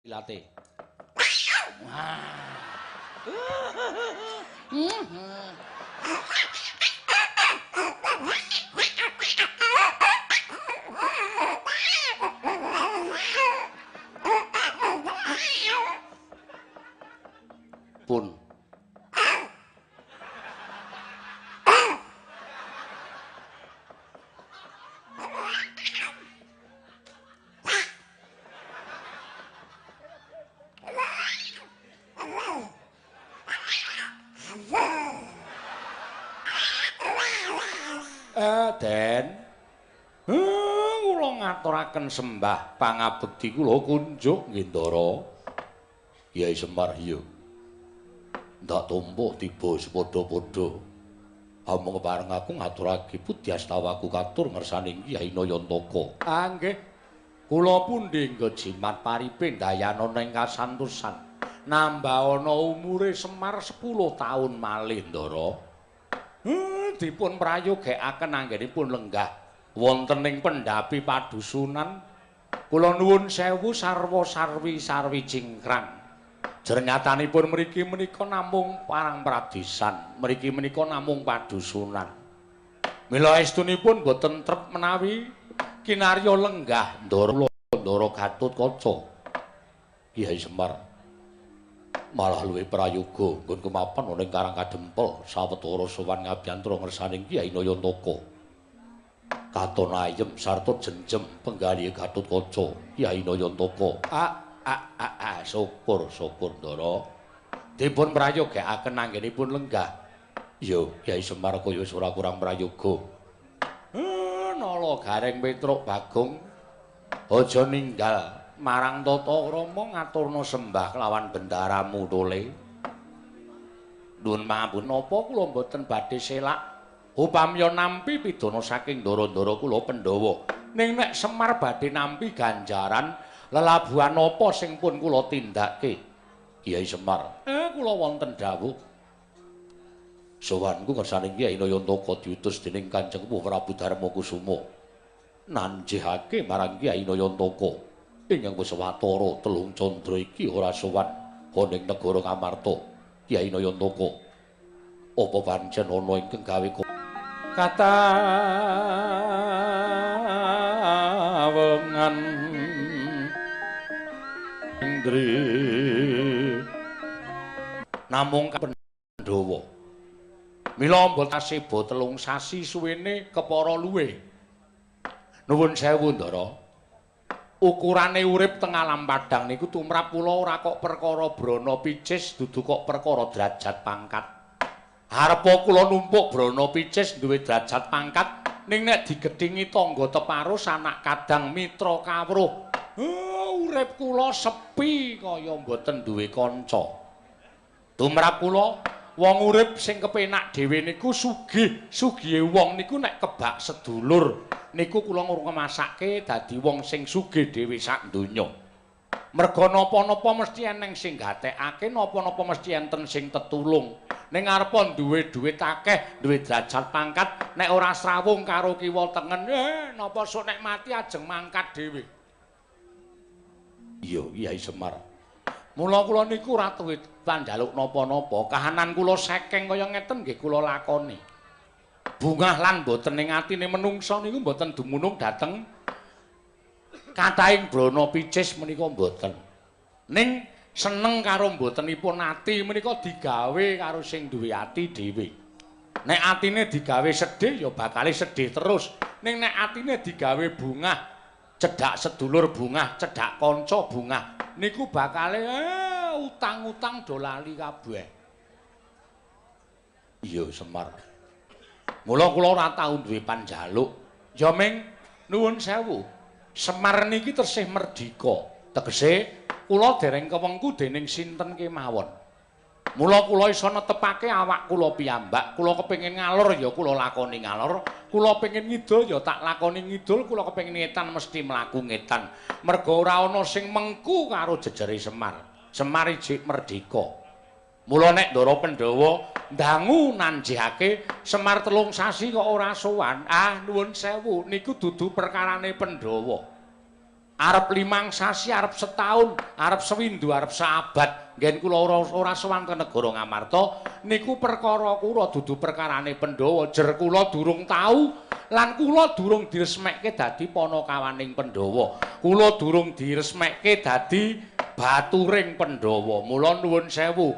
Ilate. Pun. Den. Kula ngaturaken sembah pangabekti kula kunjuk nggih Ndara. Kyai Semar iya. Ndak tumpuk tiba sepadha-padha. Amung kepareng aku ngaturake pudyastawaku katur ngersaning Kyai Nayantaka. Ah nggih. Kula pundi nggejimat paripe ndayana ing kasantosan. Nambah ana umure Semar 10 taun malih Ndara. Dipun prayogekaken anggenipun lenggah wonten ing pendhapi padusunan. Kula nuwun sewu sarwa sarwi sarwi cingkrang. Jernyatanipun mriki menika namung parang pradisan, mriki menika namung padusunan. Mila estunipun boten trep menawi kinarya lenggah Ndara Ndara Gatotkaca. Kyai Semar malah luwih prayoga nggon kemapan ana ing Karang Kadempel sawetara sowan ngabiyantara ngersaning Kyai Nayantaka. Katon ayem sarta jenjem penggalih Gatotkaca Kyai Nayantaka. Syukur syukur Ndara. Dipun prayogakaken anggenipun lenggah. Iya, Kyai Semar kaya wis ora kurang prayoga. Nala Gareng Petruk Bagong aja ninggal marang tata krama ngaturna sembah kelawan bendaramu tole. Nuwun pangapunten napa kula mboten badhe selak upamiya nampi pidana saking ndara-ndara kula Pandhawa. Ning nek Semar badhe nampi ganjaran lelabuhan apa sing pun kula tindake? Kyai Semar, kula wonten dawuh. Sowanku ngersaning Kyai Nayantaka diutus dening Kanjeng Prabu Darmakusuma. Nanjihake marang Kyai Nayantaka. Ingkang wis watara telung candra iki ora sowan ana ing negara Ngamarta. Kyai Nayantaka, apa pancen ana ingkang gawe katawengan indri namung Pandhawa. Mila mboten kaseba telung sasi suwene kepara luwe. Nuwun sewu Ndara. Ukurane urip teng alam padhang niku tumrap kula ora kok perkara brana picis, dudu kok perkara derajat pangkat. Arepa kula numpuk brana picis duwe derajat pangkat, ning nek digethingi tangga teparo sanak kadang mitra kawruh. Urip kula sepi kaya mboten duwe kanca. Tumrap kula wong urip sing kepenak dhewe niku sugih, sugihe wong niku nek kebak sedulur. Niku kula ngrumasake dadi wong sing sugih dhewe sak donya. Merga napa-napa mesti eneng sing gatekake, napa-napa mesti enten sing tetulung. Ning arepa duwe dhuwit akeh, duwe derajat pangkat, nek ora srawung karo kiwa tengen, napa sok nek mati ajeng mangkat dhewe. Iya, Kyai Semar. Mula kula niku ora duwe panjaluk napa-napa, kahanan kula sekeng kaya ngeten nggih kula lakoni. Bungah lan boten ing atine menungsa niku mboten dumunung dhateng kathahing brana picis menika mboten. Ning seneng karo mbotenipun ati menika digawe karo sing duwe ati dhewe. Nek atine digawe sedih ya bakale sedih terus. Ning nek atine digawe bungah, cedhak sedulur bungah, cedhak kanca bungah, niku bakale utang-utang do lali kabeh. Iya Semar. Mula kula ora tau duwe panjaluk. Ya ming nuwun sewu. Semar niki tesih merdika. Tegese kula dereng kewengku dening sinten kemawon. Mula kula iso netepake awak kula piyambak. Kula kepengin ngalor ya kula lakoni ngalor, kula pengin ngidul ya tak lakoni ngidul, kula kepengin ngetan mesti mlaku ngetan. Merga ora ana sing mengku karo jejere Semar. Semar ijik merdika. Mula nek Ndara Pandhawa ndangu nanjihake Semar telung sasi kok ora sowan. Ah nuwun sewu niku dudu perkarane Pandhawa. Arep 5 sasi, arep setahun, arep sewindu, arep saabad, nggen kula ora sowan ke negara Ngamarta niku perkara kula dudu perkarane Pandhawa. Jer kula durung tau lan kula durung diresmekke dadi panakawaning Pandhawa. Kula durung diresmekke dadi baturing Pandhawa. Mula nuwun sewu.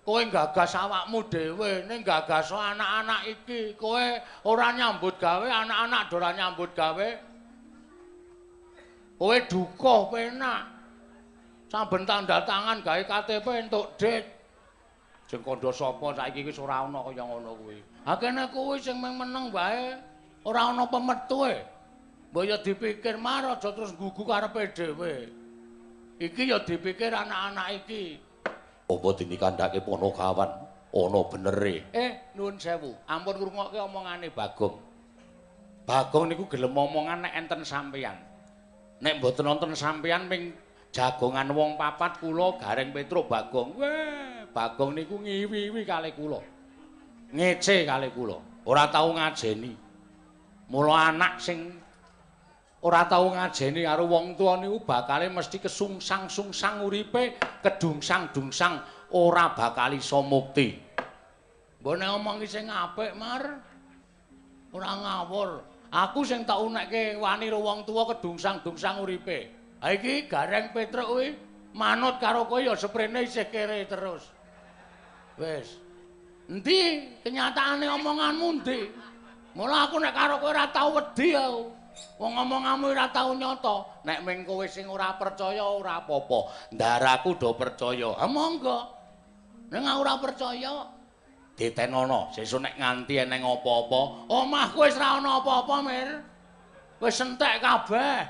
Kowe gagas awakmu dhewe, ning gagas anak-anak iki. Kowe ora nyambut gawe, anak-anak ora nyambut gawe. Kowe duka penak. Saben tanda tangan gawe KTP entuk dit. Sing kandha sapa saiki wis ora ana kaya ngono kuwi. Ha kene kuwi sing meneng wae, ora ana pemetue. Mbok ya dipikir mar aja terus nggugu karepe dhewe. Iki ya dipikir anak-anak iki. Apa dene kandhake Panakawan ana benere? Nuwun sewu, ampun ngrungokke omongane Bagong. Bagong niku gelem omongan nek enten sampeyan. Nek mboten wonten sampeyan ming jagongan wong papat kula Gareng Petruk Bagong. Weh, Bagong niku ngiwi-iwi kalih kula. Ngece kalih kula. Ora tau ngajeni. Mula anak sing ora tau ngajeni karo wong tuwa niku bakale mesti kesungsang-sungsang uripe, kedungsang-dungsang, ora bakal iso mukti. Mbok nek omongi sing apik, Mar. Ora ngawur. Aku sing tak unekke wani karo wong tuwa kedungsang-dungsang uripe. Ha iki Gareng Petruk kuwi manut karo kowe ya seprene isih kere terus. Wis. Endi kenyataane omonganmu endi? Mula aku nek karo kowe ora tau wedi aku. Wong omonganmu ora tau nyata. Nek ming kowe sing ora percaya ora apa-apa. Ndaraku do percaya. Ha monggo. Nek aku ora percaya ditenono, sesuk nek nganti eneng apa-apa, omahku wis ora ana apa-apa, Mir. Wis entek kabeh.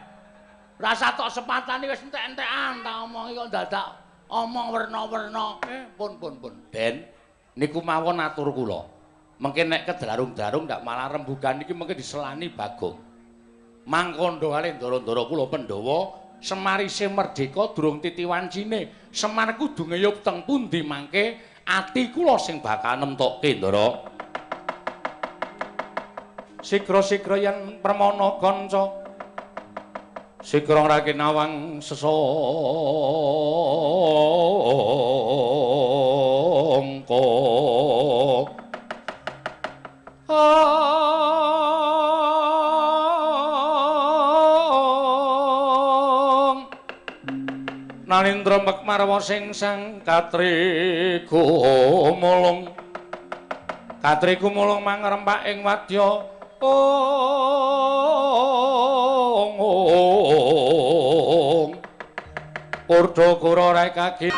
Rasa tok sepatane wis entek-entekan, tak omongi kok dadak omong werna-werna. Pun pun pun. Den, niku mawon atur kula. Mengke nek kedarung-darung ndak malah rembugan iki mengke diselani Bagong. Mangkondo kali ndara-ndara kula Pandhawa, Semar isih merdeka durung titi wancine. Semar kudu ngeyup teng pundi mangke ati kula sing bakal nemtokke, Ndara. Sigra-sigra yen permana kanca, sigra ngrake nawang sesangka. Nalindra mekmarwa sing sang katriku mulung, katriku mulung mangrempak ing wadya ong ong Purda kura rai kaki.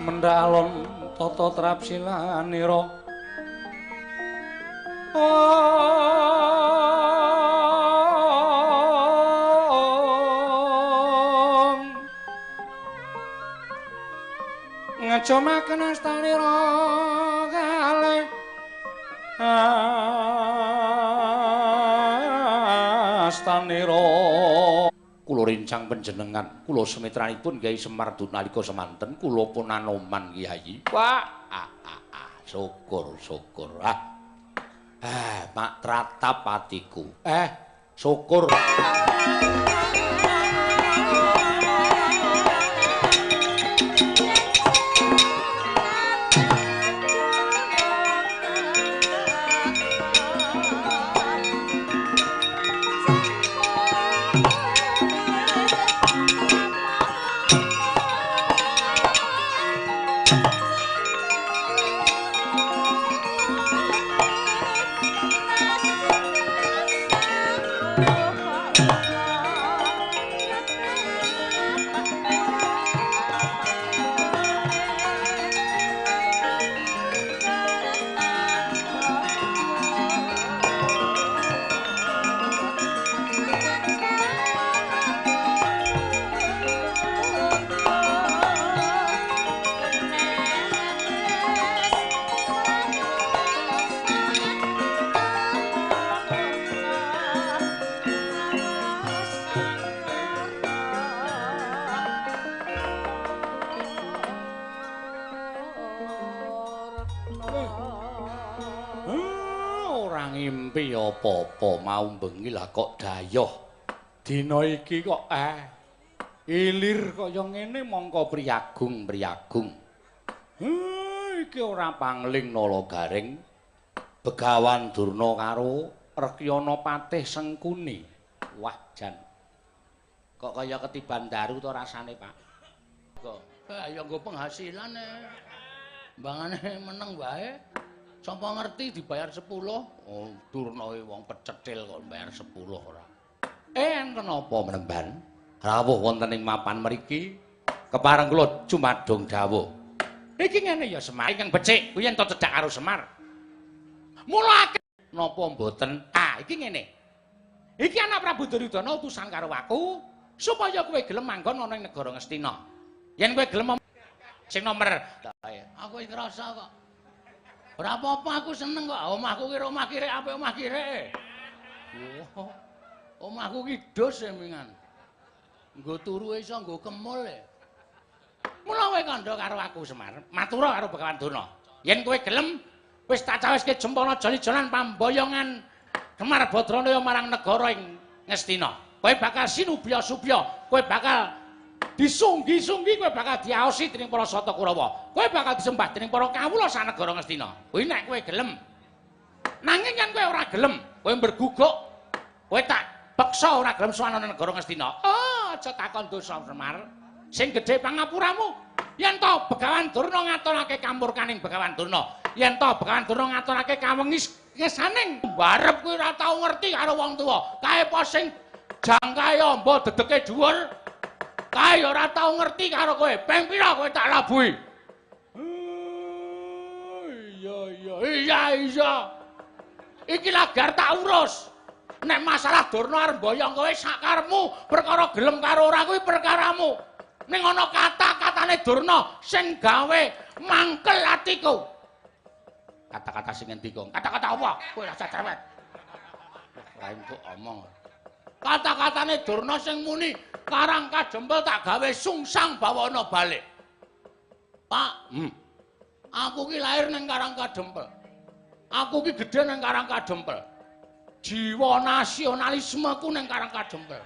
Mendalon tata trapsilanira ngecumaken astanira kalih astanira. Kula rencang panjenengan, kula semitranipun Kyai Semar nalika semanten kula pun anoman Kyai. Wah, syukur syukur. Mak tratap atiku. Syukur. Apa-apa mau bengi lah kok dayoh. Dina iki kok ilir kaya ngene mongko priyagung-priyagung. Iki ora pangling nala garing. Begawan Durna karo Rekyana Patih Sengkuni. Wah jan. Kok kaya ketiban daru to rasane, Pak? Kok ya nggo penghasilan e. Mbangane meneng wae. Sapa ngerti dibayar 10? Oh, Durna wong pecetil kok bayar 10 ora. Enten apa mremban? Rawuh wonten ing mapan mriki. Kepareng kula jumadung dawuh. Iki ngene ya Semar, ingkang becik kuwi yen to cedhak karo Semar. Mula napa mboten? Ah, iki ngene. Iki anak Prabu Duryudana utusan karo aku supaya kowe gelem manggon ana ing negara Ngastina. Yen kowe gelem sing nomer aku wis ngrasa kok. Ora apa-apa aku seneng kok. Omahku ki omah kirek apik omah kirek. Oh. Omahku ki dos e mingan. Nggo turu iso nggo kemul e. Mula kowe kandha karo aku Semar, matura karo Begawan Durna. Yen kowe gelem wis tak cawiske jempana joli-jolan pamboyongan Semar Badranaya marang negara ing Ngastina. Kowe bakal sinubya-subya, kowe bakal disunggi-sunggi, kowe bakal diaosi dening para Sata Kurawa. Kowe bakal disembah dening para kawula sanegara Ngastina. Kuwi nek kowe gelem. Nanging yen kowe ora gelem, kowe mberguguk, kowe tak peksa ora gelem sowan ana negara Ngastina. Oh, aja takon dosa Semar. Sing gedhe pangapuramu. Yen to Begawan Durna ngaturake kamurkaning Begawan Durna. Yen to Begawan Durna ngaturake kawengis ngesaning barep kuwi ora tau ngerti karo wong tuwa. Kae apa sing jangkae amba dedeke dhuwur. Kae ora tau ngerti karo kowe. Ping pira kowe tak labuhi? Iya iya iya iya. Iki lagar tak urus. Nek masalah Durna arep mboyong kowe sakarepmu, perkara gelem karo ora kuwi perkaramu. Ning ana kata-katane Durna sing gawe mangkel atiku. Kata-kata sing ngendi, Kong? Kata-kata apa? Kowe rasa cerewet. Ora entuk omong. Kata-katane Durna sing muni Karang Kadempel tak gawe sungsang bawana balik. Pak, aku ki lahir ning Karang Kadempel. Aku ki gedhe ning Karang Kadempel. Jiwa nasionalismeku ning Karang Kadempel.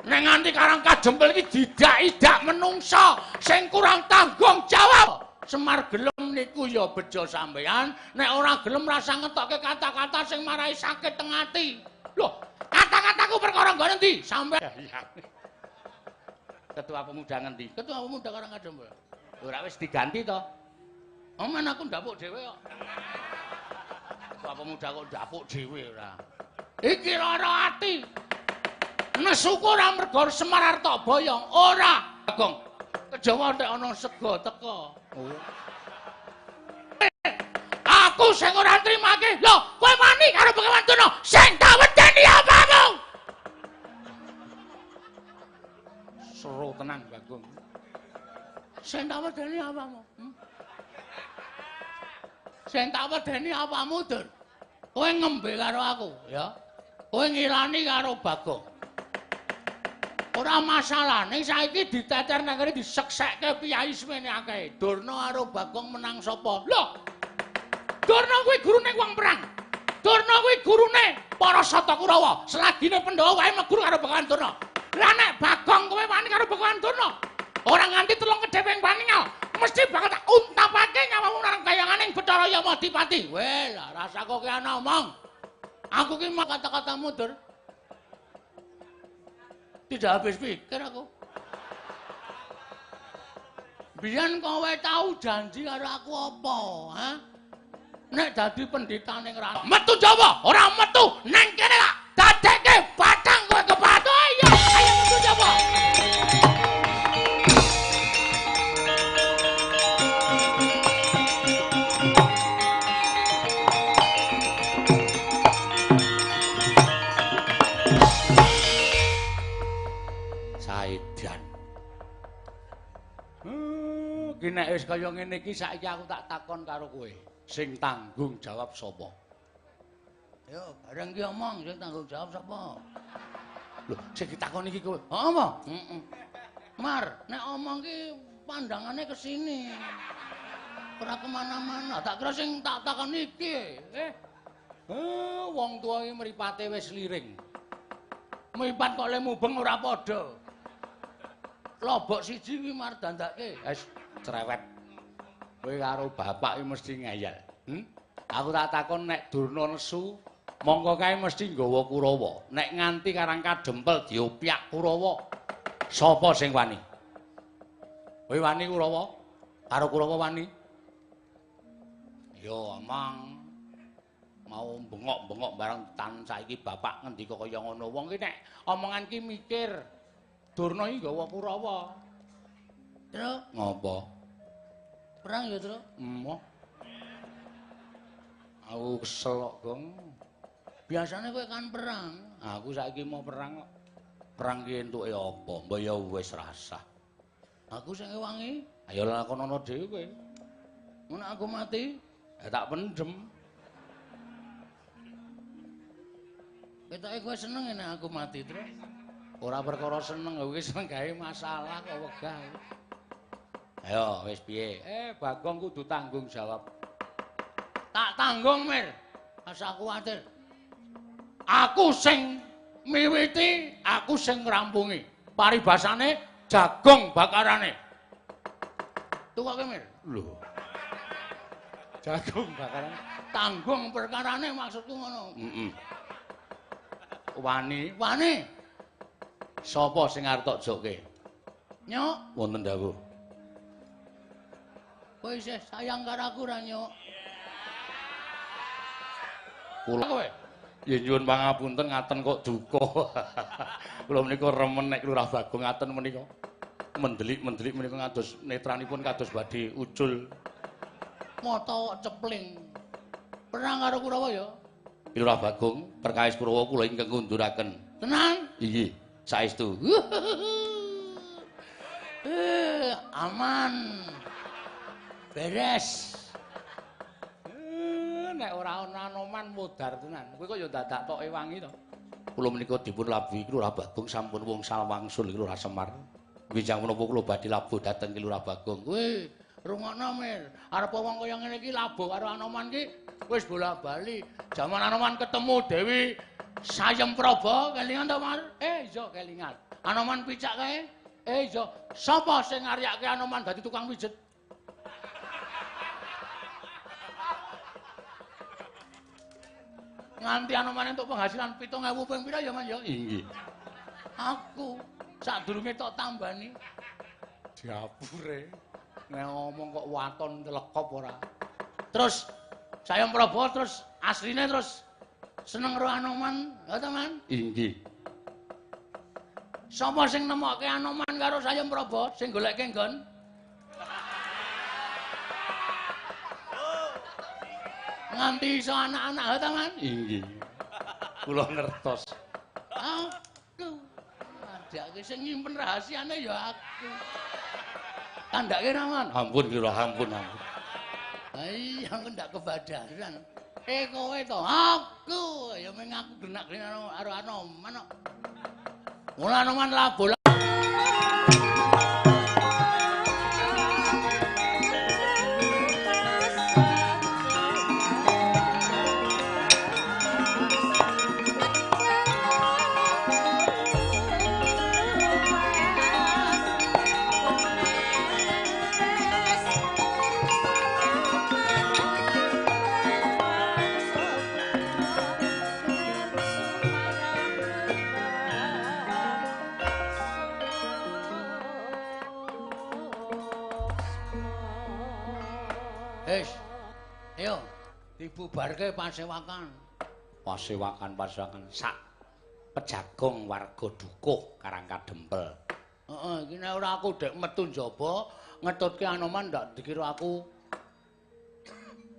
Ning nganti Karang Kadempel iki didak-idak menungsa sing kurang tanggung jawab. Semar gelem niku ya bejo sampean, nek ora gelem rasa ngetokke kata-kata sing marai sakit teng ati. Loh, kata-kataku perkara nggone endi? Sampeyan. Ketua Pemuda ngendi? Ketua Pemuda Karang Kadempel. Ora wis diganti to? Oman aku ndapuk dhewe kok. Ketua Pemuda kok ndapuk dhewe ora. Iki lara ati. Nesuku ora mergo Semar arep tak boyong, ora. Bagong. Kejawa nek ana sego teko. Oh. Aku sing ora nrimake. Lho, kowe wani karo Begawan Durna sing tak wedeni apamu? Seru tenan Bagong. Sing tak wedeni apamu? Sing tak wedeni apamu, Dur? Kowe ngembe karo aku, ya. Kowe ngilani karo Bagong. Ora masalah, ning saiki diteter nang kene diseksekke piyai semene akeh. Durna karo Bagong menang sapa? Lho. Durna kuwi gurune wong perang. Durna kuwi gurune para Sata Kurawa. Selagine Pandhawa wae meguru karo Begawan Durna. Lah nek Bagong kowe wani karo Begawan Durna, ora nganti telung kedheping paningal, mesti bakal tak untapake nyawamu nang kayanganing Bathara Yamadipati. Weh, lah rasa kok ki ana omong. Aku ki mak kata-katamu, Dur. Tidak habis pikir aku. Biyen kowe tau janji karo aku apa, ha? Nek dadi pendhita ning raton. Metu Jawa, ora metu nang kene tak dadekke batang kowe kepatho. Ayo, ayo metu Jawa. Saidan. Ki nek wis kaya ngene iki saiki aku tak takon karo kowe. Sing tanggung jawab sapa? Yo, bareng ki omong sing tanggung jawab sapa? Lho, sing ditakoni iki kowe. Apa? Heeh. Mar, nek omong ki pandangane ke sini. Ora kemana-mana. Tak kira sing tak takoni iki. Wong tuwa iki mripate wis liring. Mripat kok le mubeng ora padha. Lobok siji kuwi mar dandake. Wis cerewet. Kowe karo bapak iki mesti ngeyel. Aku tak takon nek Durna nesu, mongko kae mesti nggawa Kurawa. Nek nganti Karang Kadempel diopyak Kurawa, sapa sing wani? Kowe wani Kurawa? Karo Kurawa wani? Yo omong mau bengok-bengok bareng tan saiki bapak ngendika kaya ngono. Wong ki nek omongan ki mikir Durna iki nggawa Kurawa. Truk ngopo? Perang ya, Truk? Emoh. Aku kesel kok, Gong. Biasane kowe kan perang. Aku saiki mau perang kok. Perang ki entuke apa? Mbok ya wis rasah. Aku sing ngewangi. Ayo lakonono dhewe kowe. Ngono aku mati, ya tak pendem. Ketoke kowe seneng nek aku mati, Truk. Ora perkara seneng, kowe seneng gawe masalah kok wegah. Ayo wis piye? Bagong kudu tanggung jawab. Tak tanggung, Mir. Asa kuwatir. Aku sing miwiti, aku sing ngrampungi. Paribasane jagung bakarane. Tukoke, Mir. Lho. Jagung bakarane. Tanggung perkarane maksudku ngono. Heeh. Wani, wani. Sapa sing arep tok jokke? Nyok, wonten dawuh. Kowe isih sayang karo aku ra, Nyok? Kula kowe. Ya nyuwun pangapunten ngaten kok duka. Kula menika remen nek Lurah Bagong ngaten menika. Mendelik-mendelik menika ngados netranipun kados badhe ucul. Mata kok cepling. Perang karo Kurawa ya? Lurah Bagong perkawis Kurawa kula ingkang ngunduraken. Tenan? Inggih, saestu. Aman. Beres. Nek ora ana Anoman modar tenan. Kowe kok ya dadak tok ewangi to. Kula menika dipun labuhi Lurah Bagong sampun wungsal wangsul Lurah Semar. Benjang menapa kula badhe labuh dhateng Lurah Bagong. Kowe rungokno, Mir. Arep wong kaya ngene iki labuh karo Anoman ki wis bola-bali. Jaman Anoman ketemu Dewi Sayem Praba, kelingan to, Mar? Iya kelingan. Anoman picak kae. Iya. Sapa sing ngaryake Anoman dadi tukang pijet? Nganti Anoman entuk penghasilan 7.000 ping pira ya, Mas ya? Inggih. Aku sadurunge tok tambani. Diapure. Nek ngomong kok waton telekop ora. Terus Sayem Praba terus asline terus seneng karo Anoman, ya ta, Man? Inggih. Sapa sing nemokke Anoman karo Sayem Praba sing goleke nggon? Nganti iso anak-anak ya ta, Man? Inggih. Kula ngertos. Aku. Adake sing nyimpen rahasiane ya aku. Kandhake ra, Man? Ampun, Lurah, ampun, ampun. Ha iya, aku ndak kebadaran. Kowe to, aku ya meng aku genak-genak karo Anoman kok. Mula Anoman labuh. Wis. Ayo dibubarke pasewakan. Pasewakan-pasewakan sak pejagong warga dukuh Karang Kadempel. Heeh, iki nek ora aku dek metu njaba ngetutke Anoman ndak dikira aku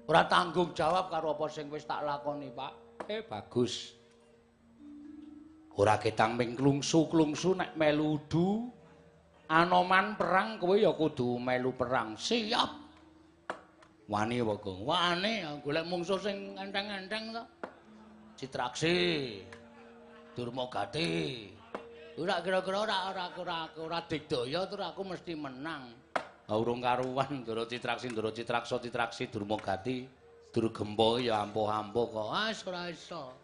ora tanggung jawab karo apa sing wis tak lakoni, Pak. Bagus. Ora ketang ming klungsu-klungsu nek melu udu Anoman perang kowe ya kudu melu perang. Siap. Wani apa, Gong? Wani, golek mungsuh sing enteng-enteng to. Citraksi. Durmagati. Ora kira-kira ora digdaya terus aku mesti menang. Ha urung karuan Ndara Citraksi, Ndara Citraksa, Citraksi Durmagati, Durgempa ya ampuh-ampuh kok. Ah ora iso.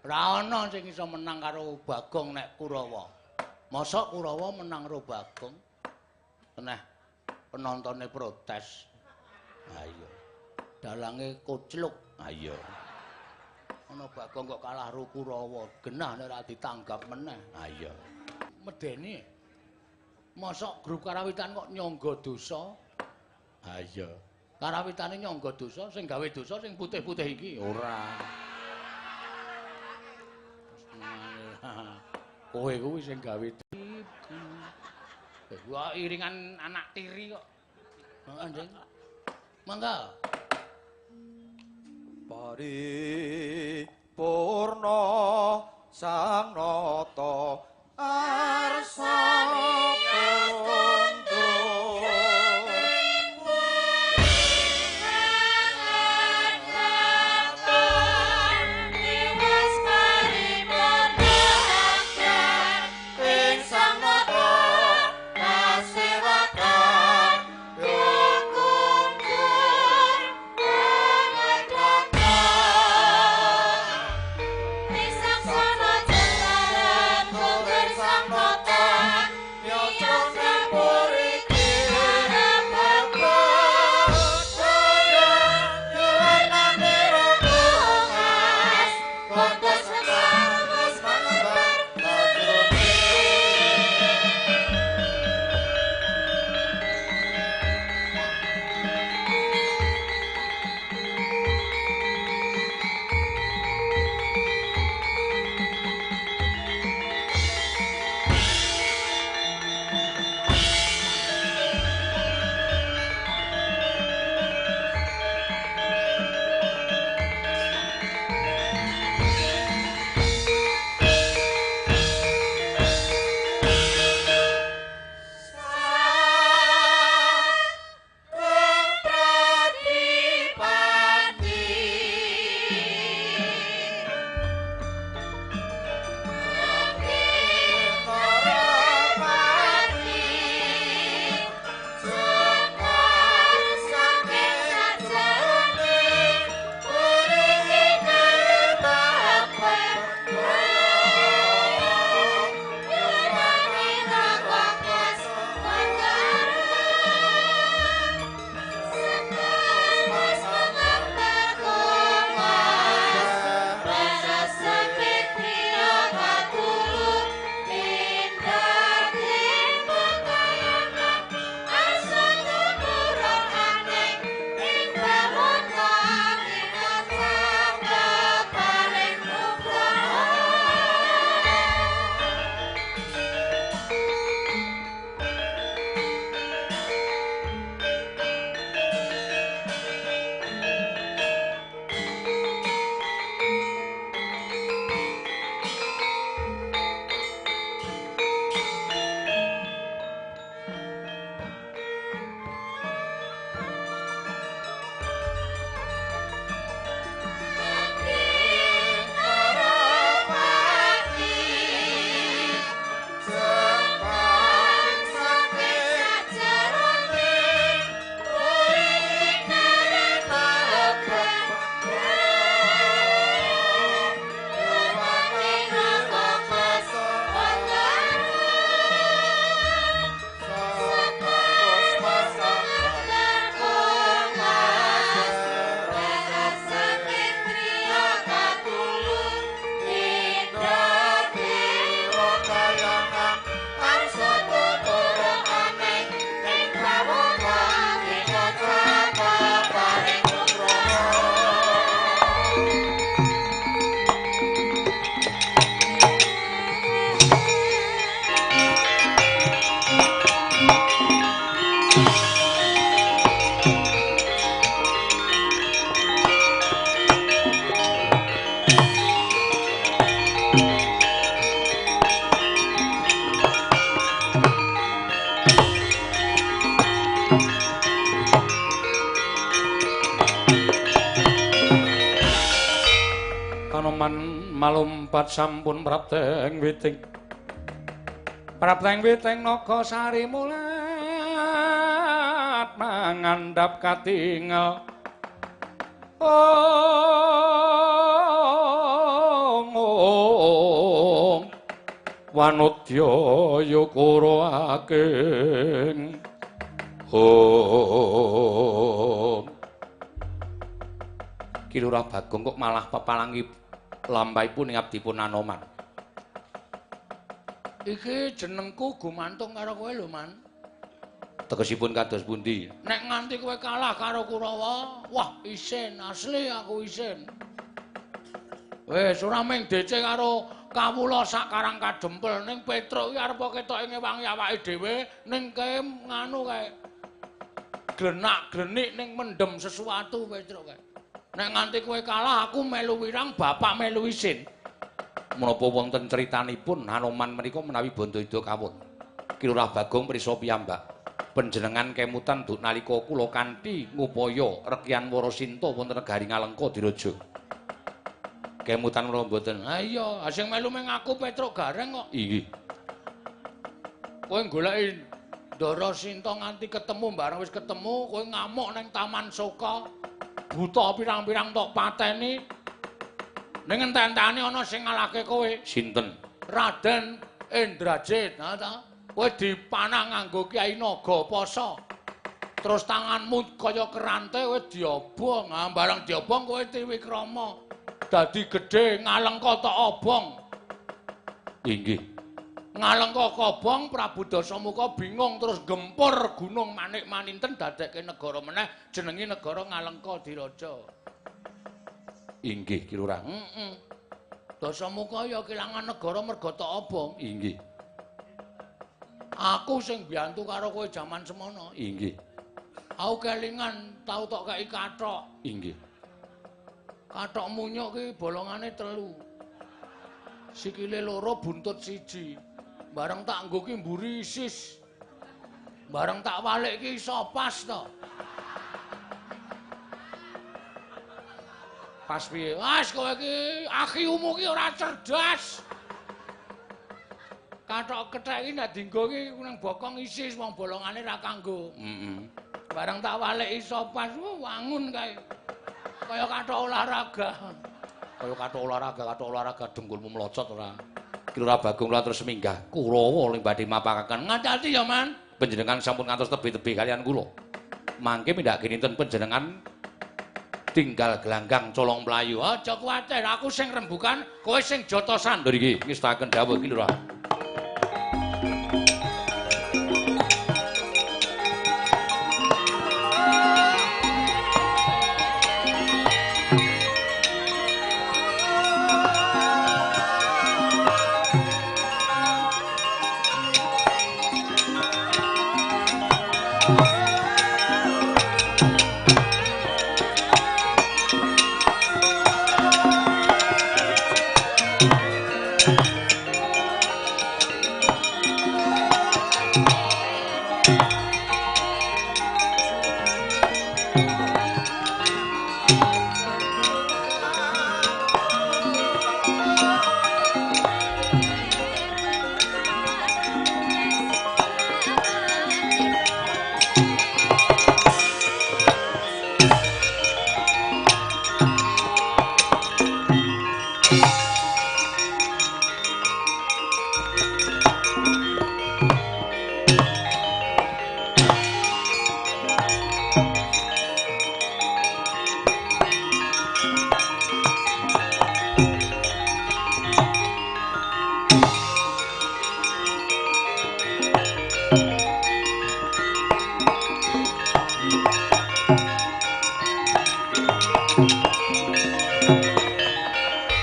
Ora ana sing iso menang karo Bagong nek Kurawa. Mosok Kurawa menang karo Bagong? Teneh penontone protes. Ha iya. Dalange kocluk. Ha iya. Ana Bagong kok kalah karo Kurawa, genah nek ora ditanggap meneh. Ha iya. Medeni. Mosok grup karawitan kok nyangga dosa? Ha iya. Karawitane nyangga dosa, sing gawe dosa sing putih-putih iki ora. Kowe kuwi sing gawe Wah, iringan anak tiri kok. Heeh, Nding. Mangga. Paripurna Sang Nata arsa Sang Nata. Anoman malumpat sampun prapteng witing. Prapteng witing naga sari mulat mangandhap katingal. Ong wanudya ya kura aking. Om. Ki Lurah Bagong kok malah pepalangi lampahipun ing abdipun Anoman. Iki jenengku gumantung karo kowe lho, Man. Tegesipun kados pundi? Nek nganti kowe kalah karo Kurawa, wah isin, asli aku isin. Wis ora mung DC karo kawula sak Karang Kadempel ning Petruk iki arep ketoke ngewangi awake dhewe ning kae nganu kae. Glenak-glenik ning mendem sesuatu Petruk kae. Nek nganti kowe kalah aku melu wirang, bapak melu isin. Menapa wonten critanipun Hanoman menika menawi Bandayuda kawon. Ki Lurah Bagong prisa piyambak. Panjenengan kemutan duk nalika kula kanthi ngupaya rekyan Warasinta wonten negari Ngalengka Diraja. Kemutan menapa mboten? Ha iya, sing melu mung aku Petruk Gareng kok. Inggih. Kowe goleki Ndara Sinta nganti ketemu, bareng wis ketemu kowe ngamuk ning Taman Soka. Buta pirang-pirang tok pateni. Ning enten-entene ana sing ngalahke kowe. Sinten? Raden Indrajit. Ha ta? Kowe dipanah nganggo Kyai Nagapasa. Terus tanganmu kaya kerante kowe diobong. Ha bareng diobong kowe triwikrama. Dadi gedhe Ngalengka tok obong. Inggih. Ngalengka kobong Prabu Dasamuka bingung terus gempur Gunung Manik Maninten dadekke negara meneh jenenge negara Ngalengka Diraja. Inggih Ki Lurah. Heeh. Dasamuka ya kelangan negara merga tok obong. Inggih. Aku sing mbiyantu karo kowe jaman semono. Inggih. Aku kelingan tau tok kei kathok. Inggih. Kathok munyuk ki bolongane 3. Sikile 2 buntut 1. Bareng tak nggo ki mburi isis. Bareng tak walik ki iso pas to. Pas piye? Wes kowe ki akhiumu ki ora cerdas. Kathok kethek iki nek dienggo ki nang bokong isis wong bolongane ra kanggo. Heeh. Bareng tak walik iso pas wangun kae. Kaya kathok olahraga. Kaya kathok olahraga dengkulmu mlocot ora. Ki Lurah Bagong kula terus minggah Kurawa ing badhe mapakaken. Ngati-ati ya, Man. Panjenengan sampun ngantos tebih-tebih kalian kula. Mangke mindhake dinten panjenengan tinggal gelanggang colong mlayu. Aja kuwatir, aku sing rembukan, kowe sing jotosan. Lho iki ngestaken dawuh Ki Lurah.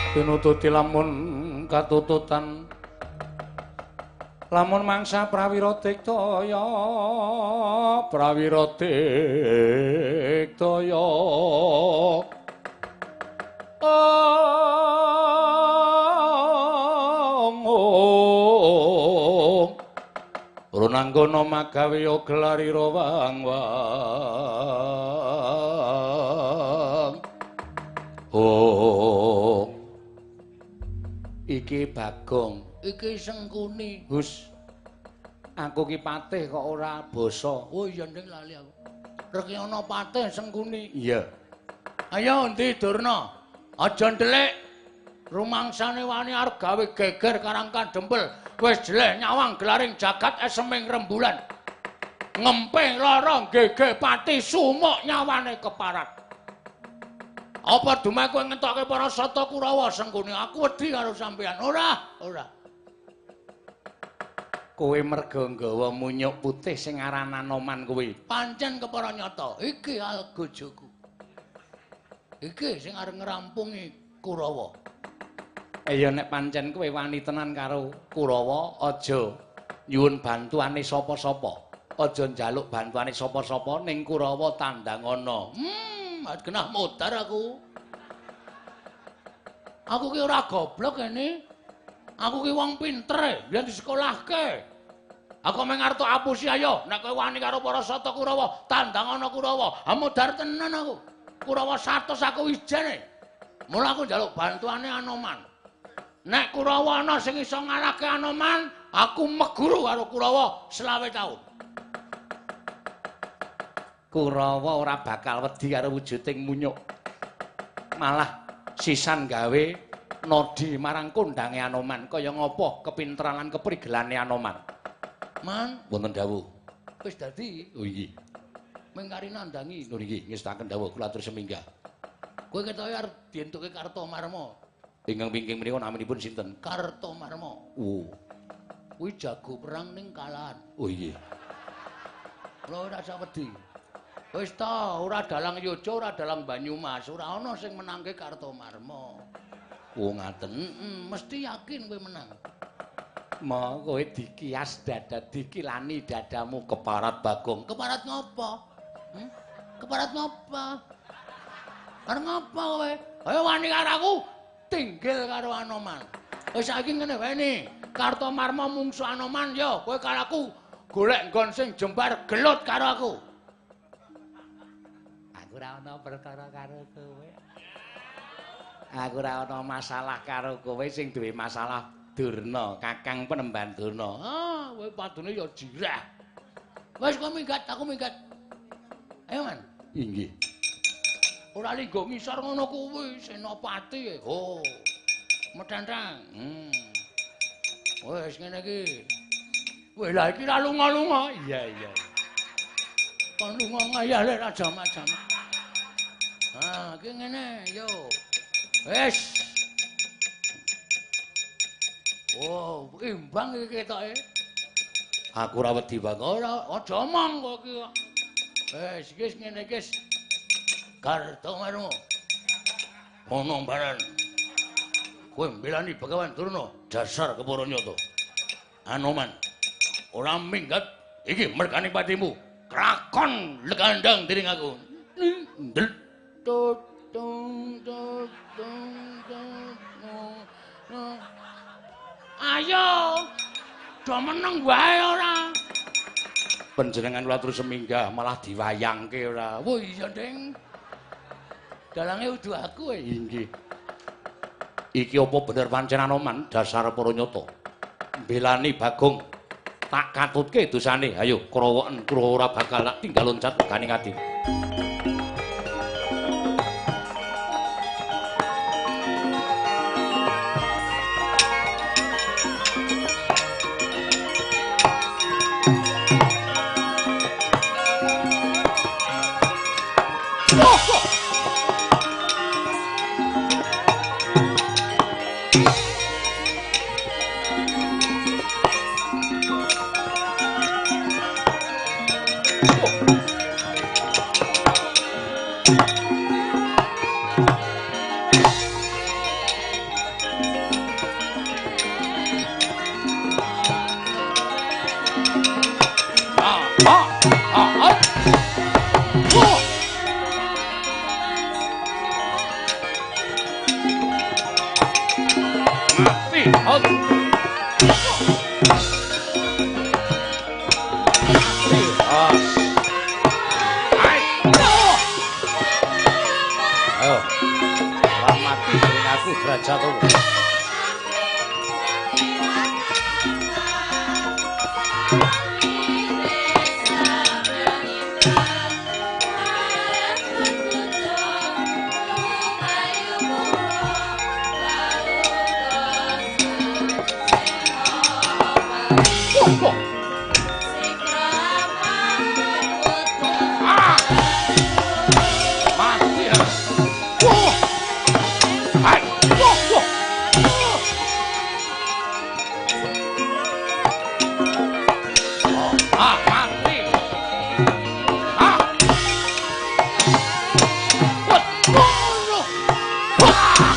Pinututi lamun katututan lamun mangsa prawira diktaya prawira diktaya ong runanggono magawe gelarira wang wang ong. Iki Bagong, iki Sengkuni. Hus. Aku ki patih kok ora basa. Oh iya nding lali aku. Reki ana patih Sengkuni. Iya. Ayo endi Durna? Aja ndelik. Rumangsane wani arep gawe geger Karang Kadempel. Wis jeleh nyawang gelaring jagat eseming rembulan. Ngemping lara gege pati sumuk nyawane keparat. Apa dumeh kowe ngentokke para sata Kurawa Sengkuni? Aku wedi karo sampeyan. Ora, ora. Kowe merga nggawa munyuk putih sing aran Anoman kuwi. Pancen kepara nyata, iki algojoku. Iki sing arep ngrampungi Kurawa. Ya nek pancen kowe wani tenan karo Kurawa, aja nyuwun bantuane sapa-sapa. Aja njaluk bantuane sapa-sapa ning Kurawa tandangana. Genah modar aku. Aku ki ora goblok ini. Aku ki wong pinter, biyen disekolahke. Aku mung arep apusi ayo, nek kowe wani karo para sata Kurawa, tandangana Kurawa. Ha modar tenan aku. Kurawa 100 aku ijene. Mula aku njaluk bantuane Anoman. Nek Kurawa ana sing iso ngalahke Anoman, aku meguru karo Kurawa 25 taun. Kurawa ora bakal wedi karo wujuding munyuk. Malah sisan gawe nodi marang kondange Anoman kaya ngapa kepinteran lan keprigelane Anoman. Man, wonten dawuh. Wis dadi. Oh inggih. Mung kari nandangi. Lho nggih, ngestaken dawuh kula atur seminggah. Kowe ketoke arep dientuke Kartomarma. Ingkang wingking menika naminipun sinten? Kartomarma. Oh. Kuwi jago perang ning kalahan. Oh inggih. Kula ora usah wedi. Wis ta, ora dalang Yojo, ora dalang Banyumas, ora ana sing menangke Kartomarma. Oh ngaten. Mesti yakin kowe menang. Ma kowe dikias dada dikilani dadamu keparat Bagong. Keparat ngopo? Keparat ngopo? Karo ngopo kowe? Ayo wani karo aku, tinggil karo Anoman. Wis saiki ngene wae ni. Kartomarma mungsu Anoman yo, kowe karo aku golek nggon sing jembar gelut karo aku. Aku ora ana perkara karo kowe. Aku ora ana masalah karo kowe, sing duwe masalah Durna, Kakang Penemban Durna. Ah, kowe padune ya jirah. Wis kowe minggat, aku minggat. Ayo, Man. Inggih. Ora linggo ngisor ngono kuwi, Senopati. Oh. Metentang. Wis ngene iki. Weh, lah iki ra lunga-lunga. Iya, iya. Kon lunga ngayale ra jama-jama. Ah, iki ngene, yo. Wis. Oh, imbang iki ketoke. Aku ora wedi banget. Ora, aja omong kok iki. Wis, iki ngene iki. Kartomarma. Ono mbaran. Kowe mbelani Begawan Durna, dasar kepara nyata. Anoman. Ora minggat iki mergane patimu. Krakon lekandang dening aku. Ndel. Tung tung tung tung. Ayo. Do meneng wae ora. Panjenengan kula terus seminggah malah diwayangke ora. Oh iya, Ding. Dalange udu aku e. Inggih. Iki apa bener pancen Anoman dasar para nyata. Mbelani Bagong tak katutke dosane. Ayo krowoken kro ora bakal tak tinggal loncat ganing ati. Ah, mati. Ah. Wah, ngono. Wah.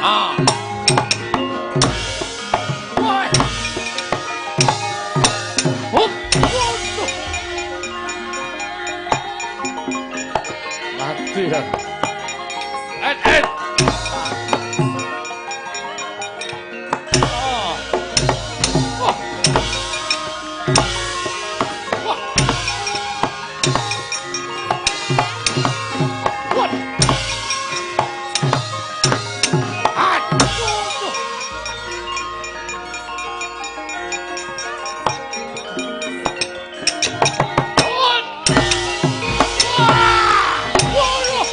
Ah. Wah. Hup. Waduh. Mati kan. Et, et. Ah. Wah. Wah. Wah. Aduh. Wah. Wah.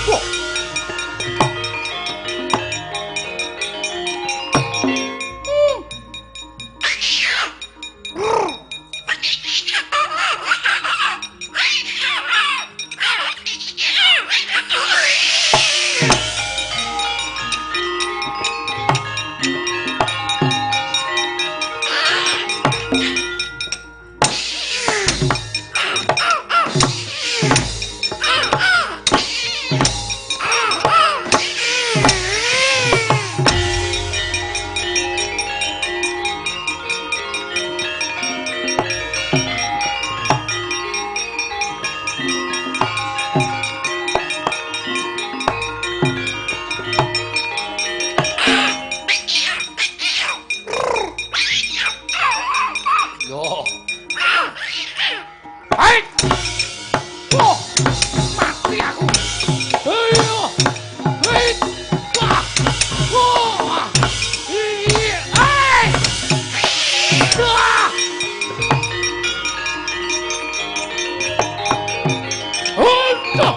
Wah. Yo. Hai. Oh, mati aku. Ayo. Hei. Wah. Wah. Iya. Hai. Wah. Untuk.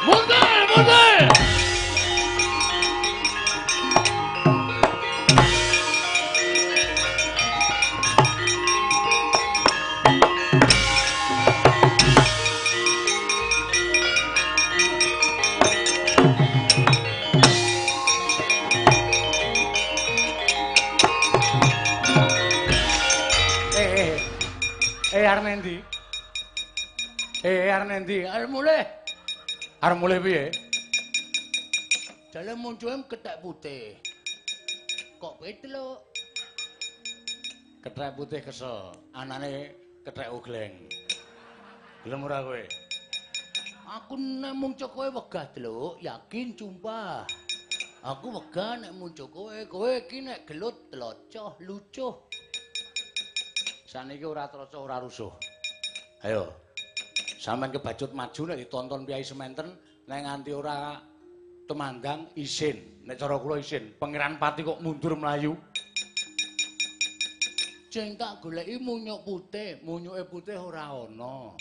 Mundur, mundur. Eh, eh. Arep nendi? Arep nendi? Arep mulih. Arep mulih piye? Jale muncuhe kethek putih. Kok petluk? Kethek putih kesel, anane kethek ogleng. Gelem ora kowe? Aku nek muncul kowe wegah, Deluk, yakin sumpah. Aku wegah nek muncul kowe, kowe iki nek gelut tlocoh lucuh. Saniki ora trocoh ora rusuh. Ayo. Sampeyan kebacut maju nek ditonton piyai sementen nek nganti ora tumandang isin. Nek cara kula isin, Pangeran Pati kok mundur mlayu. Sing tak goleki munyuk putih, munyuke putih ora ana.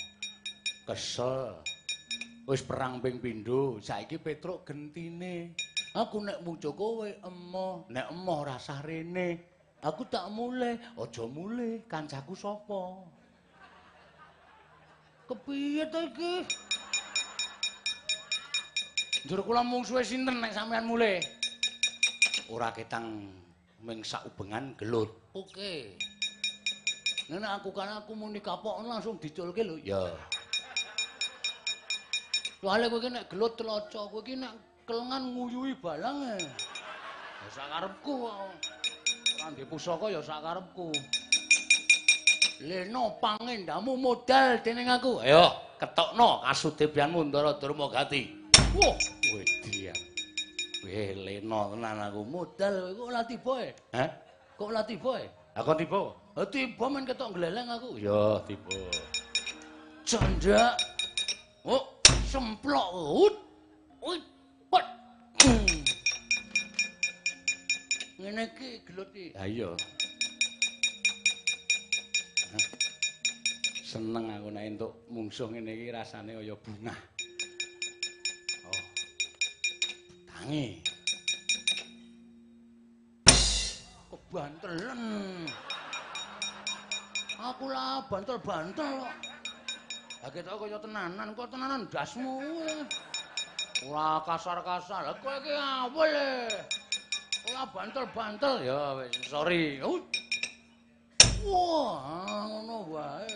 Kesel. Wis perang ping pindho, saiki Petruk gentine. Aku nek muncul kowe emoh, nek emoh rasah rene. Aku tak mulih, aja mulih, kancaku sapa? Kepiye to iki? Njur kula mungsuhe sinten nek sampean mulih? Ora ketang ming sak ubengan gelut. Oke. Nek aku kan aku muni kapok langsung diculke lho. Ya. Soale kowe iki nek gelut tloco, kowe iki nek kelengan nguyuhi balange. Lah sakarepku kok. Ora ndek pusaka ya sak karepku. Leno pangendamu modal dening aku. Ayo, ketokno kasudebyanmu Ndara Durmagati. Wah, wedi. Weh, leno tenan aku. Modal kok ora tiba e? Hah? Kok ora tiba e? Lah kok tiba? Lah tiba men ketok gleleng aku. Ya, tiba. Jandak. Oh, semplok. Ut. Ut. Pet. Ngene iki gelut iki. Ha iya. Seneng aku nek entuk mungsuh ngene iki rasane kaya bungah. Oh. Tangi. Kebantelen. Aku lah bantel-bantel kok. Lah ketok kaya tenanan, kok tenanan ndasmu. Ora kasar-kasar. Lah kowe iki awul e. Ora bantel-bantel ya wis sorry. Wah, ngono wae.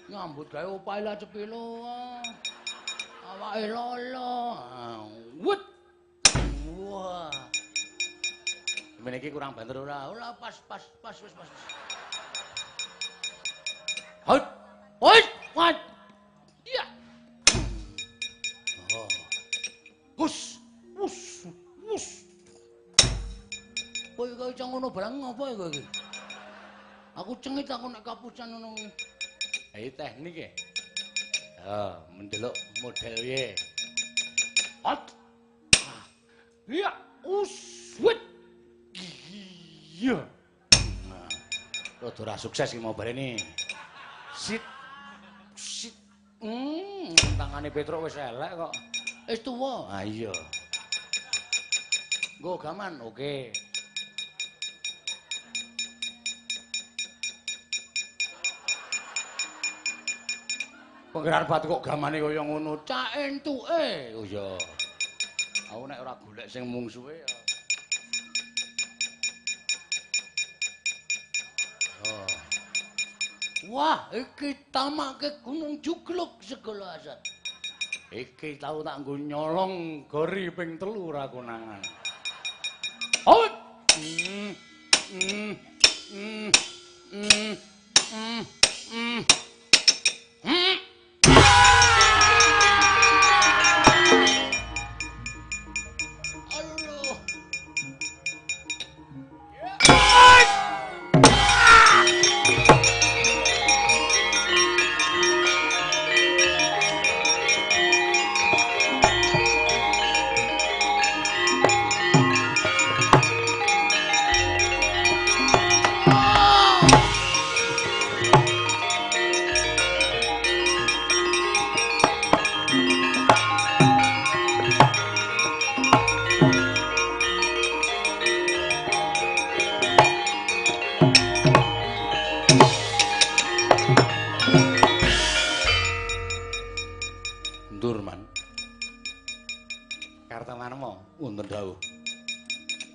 Nyambut gawe opahe lah cepilo. Awake lolo. Wut. Wah. Mene iki kurang banter ora? Ora pas pas pas wis pas. Hot. Hot. Wat. Iya. Oh. Hus. Hus. Hus. Kowe kaya ngono barang ngopo kowe iki? Aku cengit aku nek kapusan ngono kuwi. Ha iki teknik e. Ha, mendelok model piye. Hot. Iya, uswit. Iya. Nah, rada ora sukses iki mau barene. Sit. Sit. Tangane Petruk wis elek kok. Wis tuwa. Ha iya. Nggo gaman, oke. Penggeran batu kok gamane kaya ngono, cak entuke. Oh iya. Aku nek ora golek sing mungsuhe ya. Oh. Wah, iki tamake Gunung Jugluk segala asat. Iki tau tak nggo nyolong gori ping 3 ora konangan. Oh.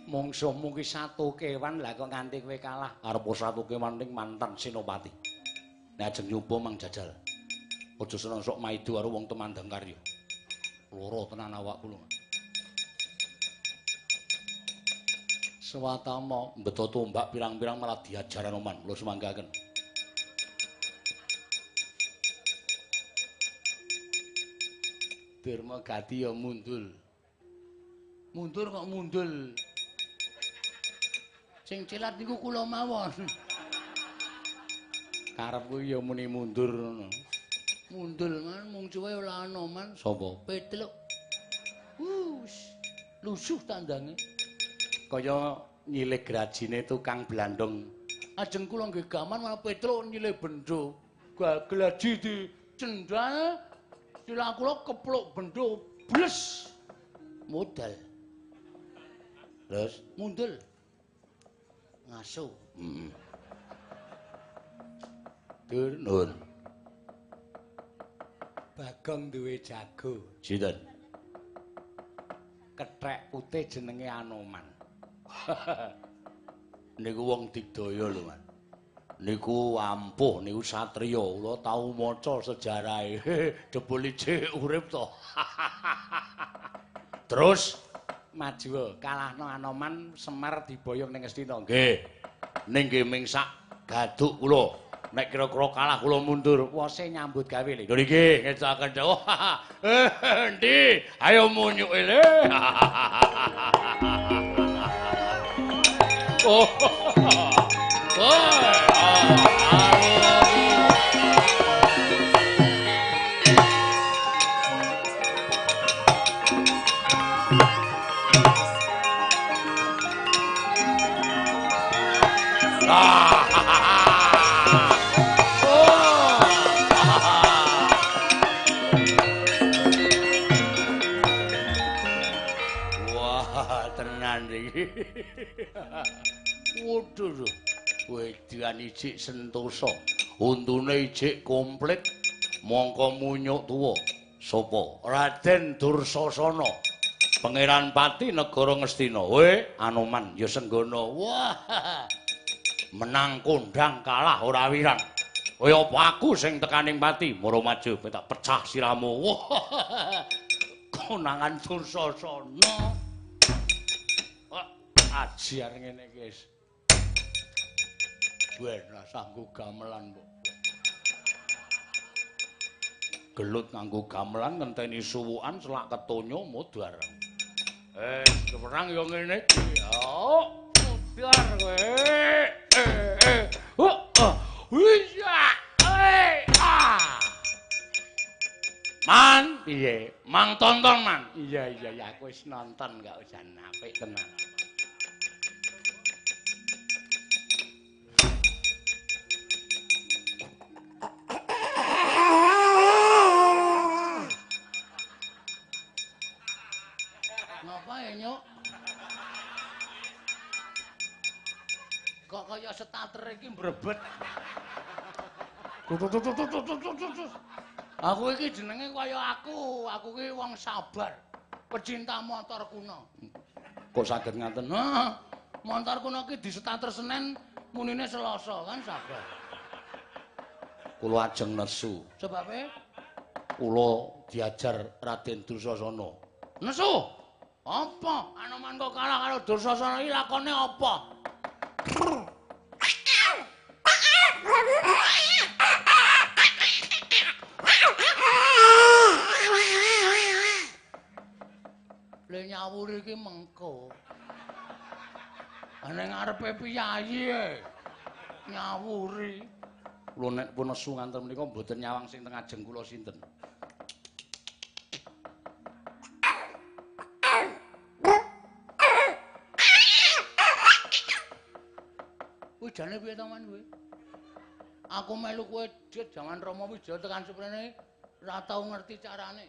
Mungsuhmu ki satu kewan lah kok nganti kowe kalah. Arep satu kewan ning mantan Senopati. Nek ajeng nyoba mang jajal. Aja seneng sok maido karo wong temandang karya. Loro tenan awakku lho. Swatama mbeto tombak pirang-pirang malah diajar Anoman. Kula sumanggaken. Durmagati ya mundul. Mundur kok mundul. Sing cilat niku kula mawon. Karepku ya muni mundur ngono. Mundul man mungsuhe ora ana man. Sapa? Petruk. Wus. Lusuh tandange. Kaya nyilih grajine tukang blandong. Ajeng kula nggih gaman malah Petruk nyilih bendo. Glaji di cendal. Silah kula kepluk bendo bles. Modal. Terus mundul. Ngaso. Heeh. Dur nur. Bagong duwe jago. Sinten? Kethek putih jenenge Anoman. Niku wong digdaya lho, Man. Niku ampuh, niku satriya. Kula tau maca sejarahe. Jebul ijik urip to. Terus maju kalahno Anoman, Semar diboyong ning Ngastina. Nggih. Ning nggih ming sak gaduk kula. Nek kira-kira kalah kula mundur. Wose nyambut gawe lho. Lho nggih, ngestokaken dawuh. Endi? Ayo munyuke le. Oh. Wah, tenan iki. Waduh, wedan ijik sentosa. Untune ijik komplit mongko munyuk tuwa. Sapa? Raden Dursasana. Pangeran Pati negara Ngastina. We, Anoman ya senggana. Wah. Menang kondang kalah ora wirang. Kaya apa aku sing tekaning pati, mara maju tak pecah siramu. Wah. Konangan Dursasana. Wah, ajar ngene iki wis. Ben rasah nggo gamelan kok. Gelut nganggo gamelan ngenteni suwukan selak ketonyo modar. Perang yo ngene iki. Oh, modar kowe. Man, piye? Mang tonton, Man. Iya, iya, iya, aku wis nonton gak usah apik tenan. Ngapa ya, Nyuk? Kok kaya starter iki mbrebet. Aku iki jenenge kaya aku iki wong sabar, pecinta motor kuno. Kok saged ngaten? Heeh. Motor kuno iki di starter Senin, munine Selasa, kan sabar. Kula ajeng nesu. Sebabe? Kula diajar Raden Dursasana. Nesu? Apa? Anoman kok kalah karo Dursasana iki lakone apa? Le nyawuri iki mengko. Ning ngarepe piyayi e. Nyawuri. Kula nek pun nesu nganten menika mboten nyawang sing teng ajeng kula sinten. Kuwi jane piye to, Man kowe? Aku melu kowe jet jaman Rama Wijaya tekan seprene ora tau ngerti carane.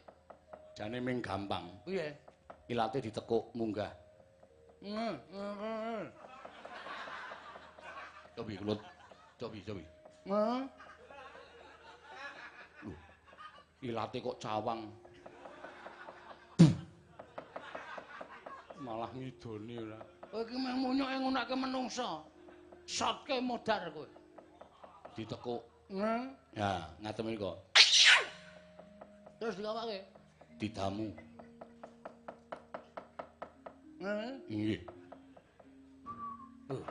Jane ming gampang. Piye? Ilate ditekuk munggah. Cobi kula cobi cobi. Heeh. Lho. Ilate kok cawang. Malah ngidone ora. Kowe iki meh munyuke ngunake menungsa. Sotke modar kowe. Ditekuk. Heeh. Ya, ngaten menika. Terus dikawake? Didamu. Heeh. Nggih. Lho.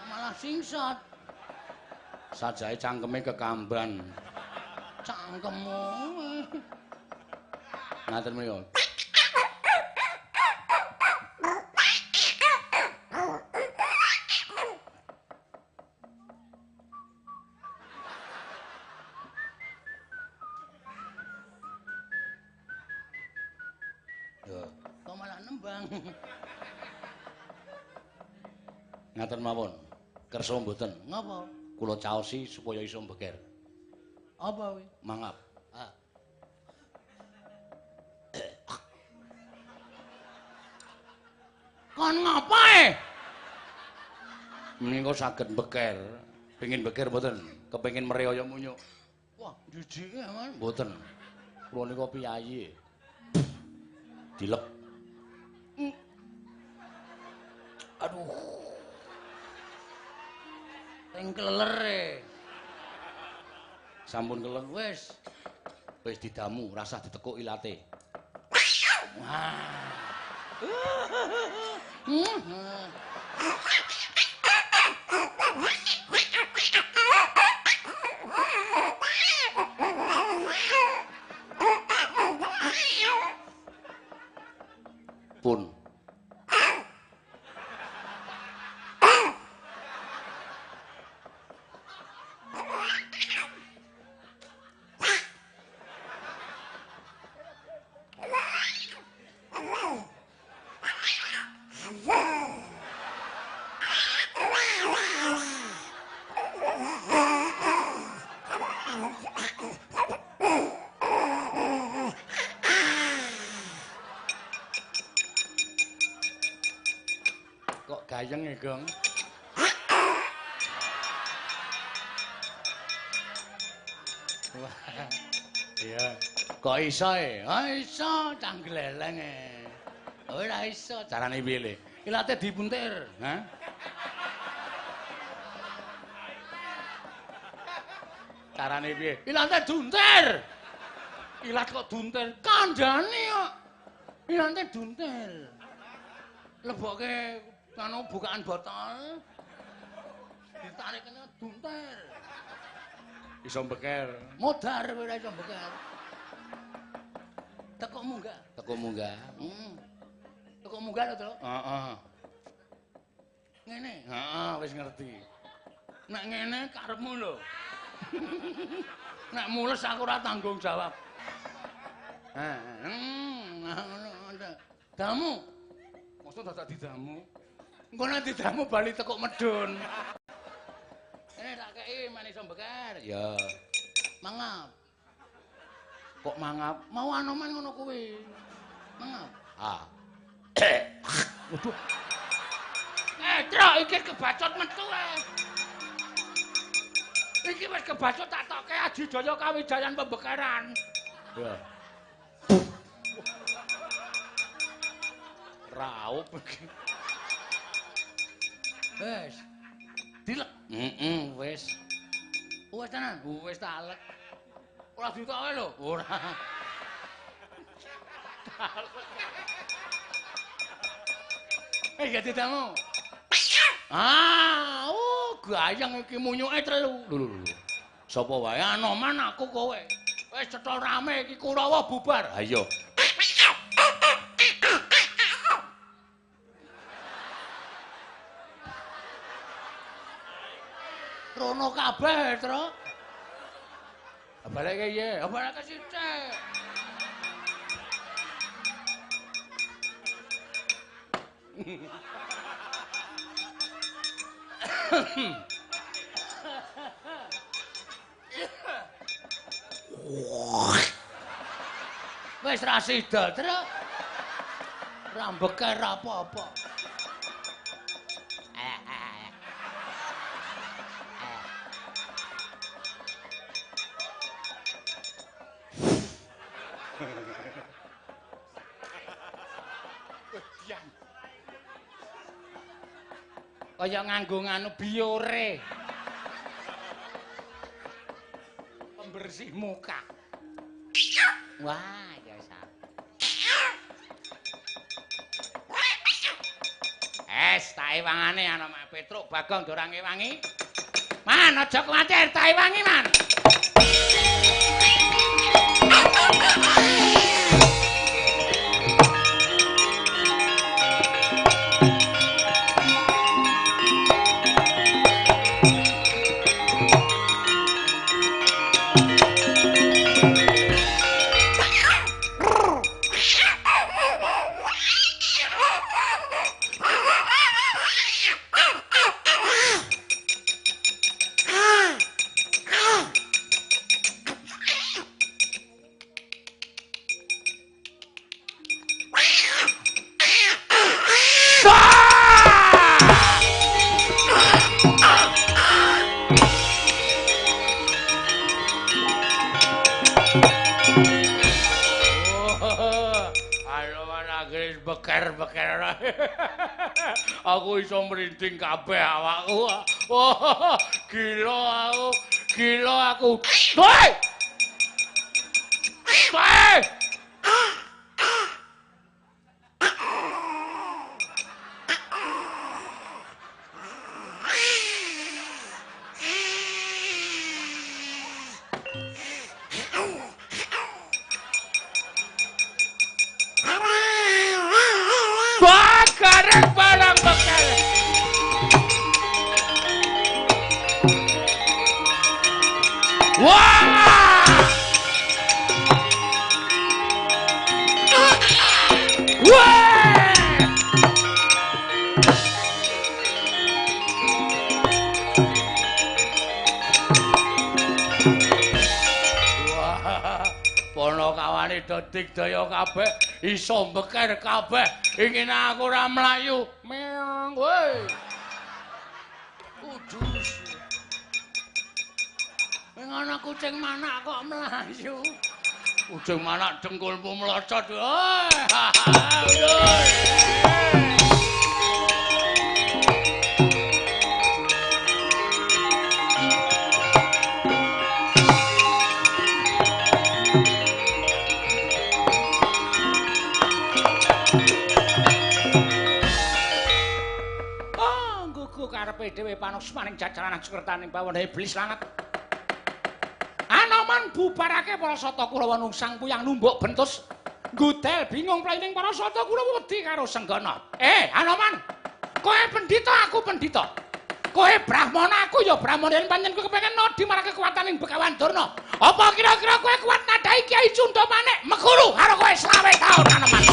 Malah singsat. Sajae cangkeme kekamban. Cangkemmu. Ngaten menika. Kok malah nembang. Ngaten mawon. Kersa mboten? Ngapa? Kula caosi supaya iso mbeker. Apa kuwi? Mangap. Ah. Kon ngapae? Menika saged mbeker. Pengin beker mboten? Kepengin mriyaya munyuk. Wah, jijike, Mas. Mboten. Kula nika piyayi. Dilep. Aduh. Sing kleler e. Sampun keler wis. Wis didamu, rasah ditekuk ilate. Wah. Gong? Iya. Kok iso e? Ah iso, cah gleleng e. Ora iso, carane piye le? Ilate dipuntir, ha? Carane piye? Ilate duntir. Ilat kok duntir? Kandhane kok. Ilate duntir. Lebokke anu bukaan botol. Ditarik kene duntir. Iso beker. Modar kowe ora iso beker. Tekuk munggah. Tekuk munggah. Heeh. Tekuk munggah to, Truk? Heeh. Ngene. Heeh, wis ngerti. Nek ngene karepmu lho. Nek mules aku ora tanggung jawab. Heeh, ngono. Damu. Mosok dadak didamu. Engko nek didamu bali tekuk medun. Tak kei men iso beker. Ya. Mangap. Kok mangap? Mau anoman ngono kuwi. Mangap. Ah. Waduh. Truk iki kebacut metu ae. Iki wis kebacut tak tokke Ajidaya Kawijayan pembekeran. Ya. Raup iki. Wis. Dilek. Heeh, wis. Wis tenan, wis talek. Ora ditoke lho. Ora. Talek. Eh, gak didamu. Ah, gayeng iki munyuke telu. Lho lho lho. Sapa wae Anoman aku kowe. Wis cetha rame iki Kurawa bubar. Ha iya. Rono kabeh, Truk. Baleke piye? Baleke sithik. Wis ra sida, Truk. Ra mbeker apa-apa. Kaya nganggo nganu biore. Pembersih muka. Wah, ya sa. Es, tak ewangane ana Mak Petruk Bagong ora ngewangi. Man, aja kuwatir, tak ewangi, Man. Aku iso merinding kabeh awakku. Oh, gila aku. Gila aku. Woi! Woi! Digdaya kabeh iso mbeker kabeh. Iki aku ora mlayu. Meong woi. Kudus. Ning ana kucing manak kok mlayu. Kucing manak dengkulmu mlocot. Oi. Karepe dhewe panusmaning jajaran sekertaning pawon iblis langat. Anoman bubarake para sata Kurawa nungsang puyang numbuk bentus ngudel bingung playing para sata Kurawa wedi karo Senggana. Anoman, kowe pendhita aku pendhita. Kowe brahmana aku ya brahmana yen pancen kowe kepengin nodi marang kekuataning Begawan Durna. Apa kira-kira kowe kuat nadhahi Kyai Cundha Manik meguru karo kowe 25 taun Anoman?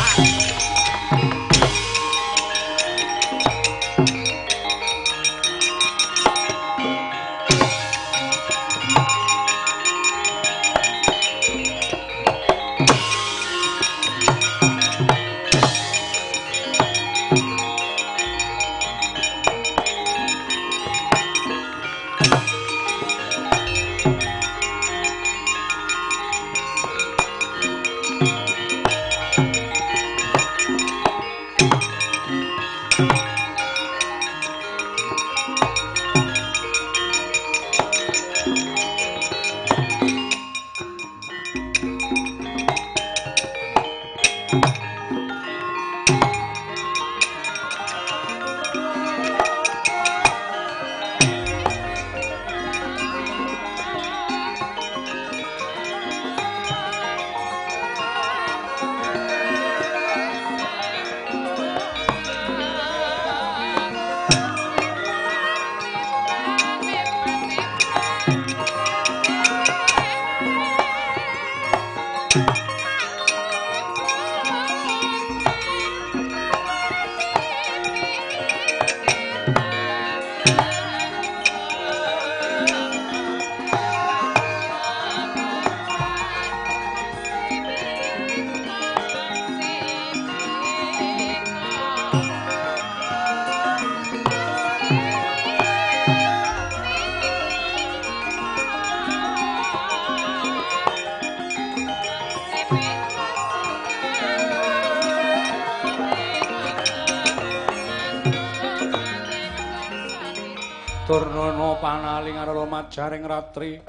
Turnana panaling arala majaring ratri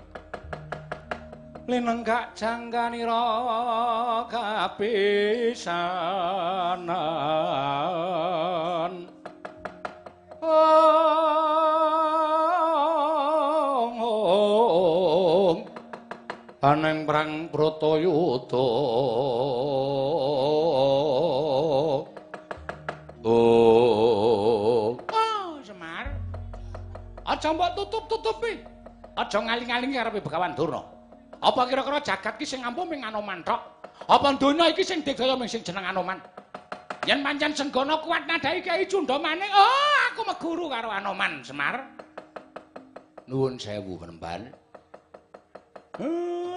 linenggak jangganira kapisanan. Ong aneng prang Bratayuda. Oh, Semar. Aja mbok tutup-tutupi. Aja ngaling-alingi karepe Begawan Durna. Apa kira-kira jagat ki sing ampuh ming Anoman tok? Apa donya iki sing digaya ming sing jeneng Anoman? Yen pancen Senggana kuat nadhahi Kyai Cundha Manik, oh aku meguru karo Anoman, Semar. Nuwun sewu, Penemban.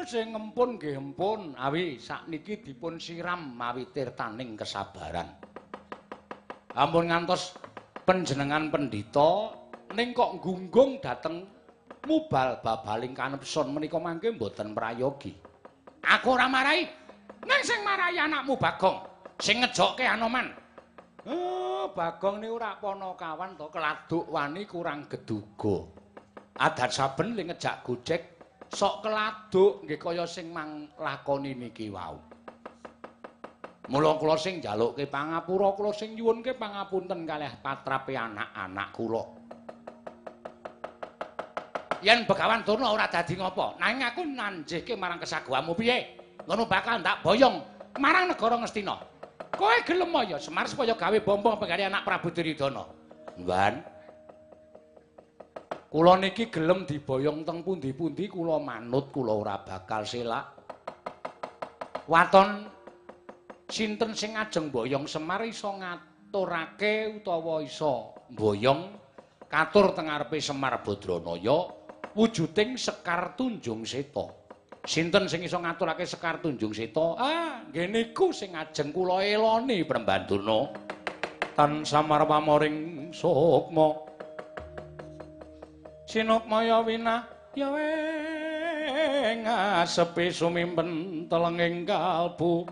Sing ngempun nggih empun, awi sakniki dipun siram mawi tirtaning kesabaran. Ampun ngantos panjenengan pendhita ning kok gunggung dhateng mubal babaling kanepson menika mangke mboten prayogi. Aku ora marahi. Ning sing marahi anakmu Bagong, sing ngejokke Anoman. Bagong niku ora panakawan to, keladuk wani kurang geduga. Adat saben le ngejak gojek sok keladuk nggih kaya sing mang lakoni niki wau. Mula kula sing njalukke pangapura, kula sing nyuwunke pangapunten kalih patrape anak-anak kula. Yen Begawan Durna ora dadi ngopo, nanging aku nanjihke marang kesaguhamu piye? Ngono bakal ndak boyong marang negara Ngastina. Kowe gelem ya Semar supaya gawe bombong penggali anak Prabu Duryudana? Mban. Kula niki gelem diboyong teng pundi-pundi kula manut, kula ora bakal selak. Waton sinten sing ajeng boyong Semar iso ngaturake utawa iso boyong katur teng ngarepe Semar Badranaya wujuding Sekar Tunjung Seta. Sinten sing iso ngaturake Sekar Tunjung Seta? Ah, nggih niku sing ajeng kula eloni Premban Durna. Tan samar pamoring sukma. Sinukmaya winah ya ing asepi sumimpen telenging kalbu.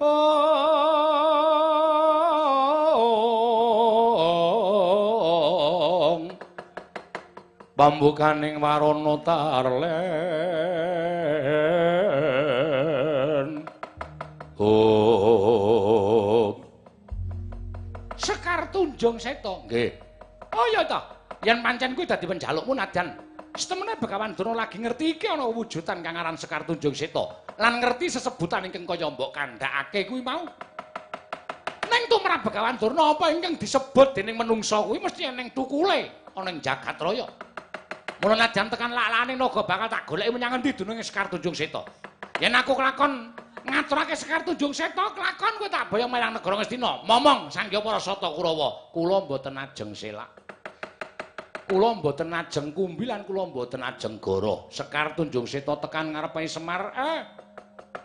Ong pambukaning warana tarlen. Om Sekar Tunjung Seta. Nggih. Oh iya ta. Yen pancen kuwi dadi penjalukmu nadyan setemene Begawan Durna lagi ngerti iki ana wujudan kang aran Sekar Tunjung Seta lan ngerti sesebutan ingkang kaya mbok kandhakake kuwi mau. Ning tumrap Begawan Durna apa ingkang disebut dening menungsa kuwi mesti eneng tukule ana ing jagat raya. Mula nadyan tekan lak-lakane naga bakal tak goleki menyang endi dununge Sekar Tunjung Seta. Yen aku kelakon ngaturake Sekar Tunjung Seta, kelakon kowe tak boyong marang negara Ngastina. Momong Sang Hyang para Sata Kurawa, kula mboten ajeng selak. Kula mboten ajeng kumbi lan kula mboten ajeng goro. Sekar Tunjung Seta tekan ngarepe Semar,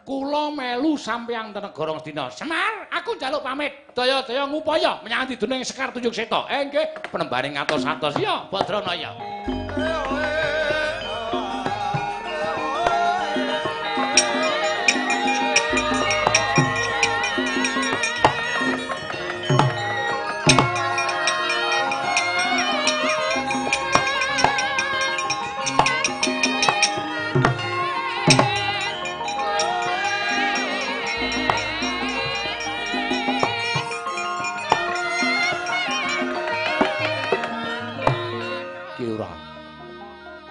kula melu sampeyan ten negara Ngastina. Semar, aku njaluk pamit. Daya-daya ngupaya menyang endi dununge Sekar Tunjung Seta. Nggih, penembaning atos-atos ya, Badranaya.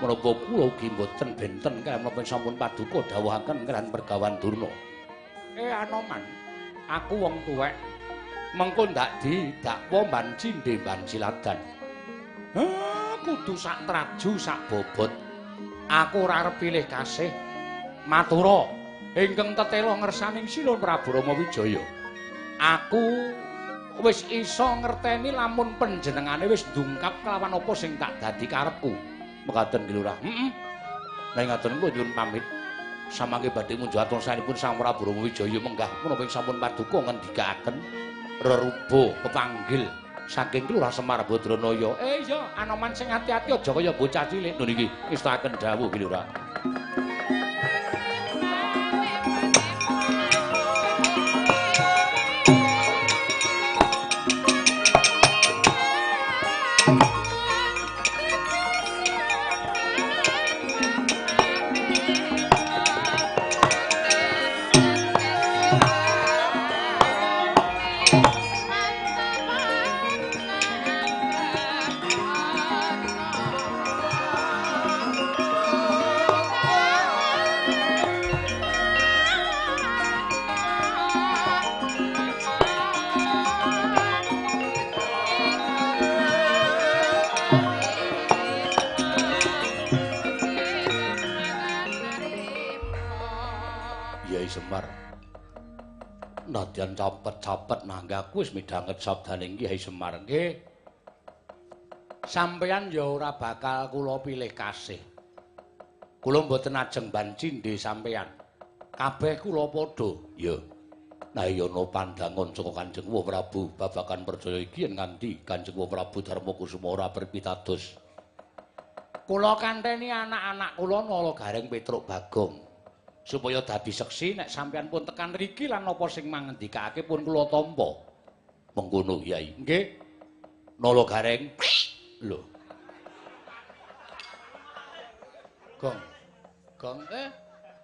Menapa kula ugi mboten benten kaya menapa sampun paduka dawuhaken kaliyan Begawan Durna. Anoman, aku wong tuwek mengko ndak didakwa mban cindhe mban siladan. Kudu sak traju sak bobot. Aku ora arep pilih kasih. Matura ingkang tetela ngersaning Sinuwun Prabu Rama Wijaya. Aku wis iso ngerteni lamun panjenengane wis ndungkap kelawan apa sing tak dadi karepku. Mekaten nggih Lurah. Heeh. Nek ngaten kula nyuwun pamit. Samangke badhe munjuk atur saenipun Sang Prabu Rama Wijaya menggah menapa sampun paduka ngendikaaken reruba pepanggil saking Lurah Semar Badranaya. Iya, Anoman sing ati-ati aja kaya bocah cilik. Lho niki ngestakaken dawuh nggih Lurah. Semar. Nadyan capet-capet nanggaku wis midhanget sabdaning Kyai Semar nggih. Sampeyan ya ora bakal kula pilih kasih. Kula mboten ajeng ban cindhe sampeyan. Kabeh kula padha. Ya. Nah iya ana pandangan saka Kanjeng Prabu babagan percaya iki yen nganti Kanjeng Prabu Darmakusuma ora berpitados. Kula kanteni anak-anak kula Nala Gareng Petruk Bagong. Supaya dadi seksi nek sampeyan pun tekan riki lan napa sing mangendikake pun kula tampa. Mengkono Kyai. Nggih. Nala Gareng. Lho. Gong. Gong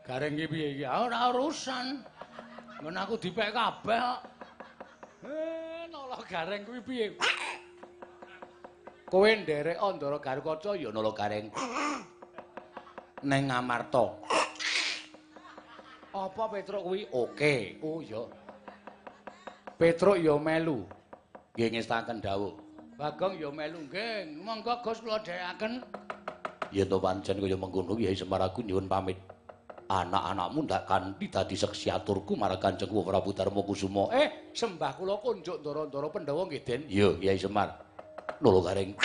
Gareng iki piye iki? Ora urusan. Nggon aku dipek kabeh kok. Nala Gareng kuwi piye? Kowe nderek Ndara Garukaca ya Nala Gareng. Neng Amarta. Apa Petruk kuwi? Oke. Oh iya. Petruk ya melu. Nggih ngestaken dawuh. Bagong ya melu nggih. Monggo Gus kula dherekaken. Yen to pancen kaya mengkono Kyai Semar aku nyuwun pamit. Anak-anakmu ndak kanthi dadi seksi aturku marang Kanjeng Prabu Darmakusuma. Sembah kula kunjuk ndara-ndara Pandhawa nggih, Den. Iya, Kyai Semar. Nala Gareng.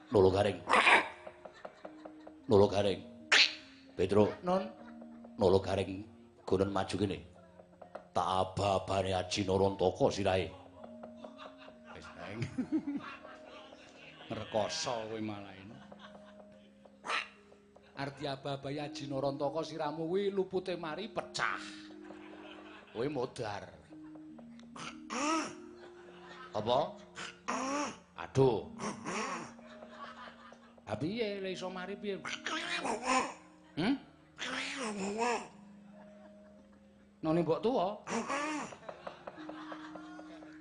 Nala Gareng. Nala Gareng. Petruk, non. Nala Gareng gonen maju kene. Tak aba-abane Aji Narantaka sirahe. Wis neng. Ngrekoso kowe malah. Arep diaba-abai Aji Narantaka siramu kuwi lupute mari pecah. Kowe modar. Apa? Aduh. Ha piye le iso mari piye? Hmm? Noni mbok tuwa?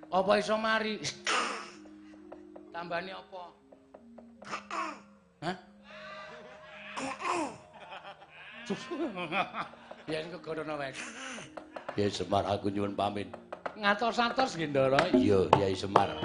Apa iso mari? Tambane apa? Hah? Ya kegodono wae. Yai Semar aku nyuwun pamit. Ngatos-atos nggih Ndara. Iya, Yai Semar.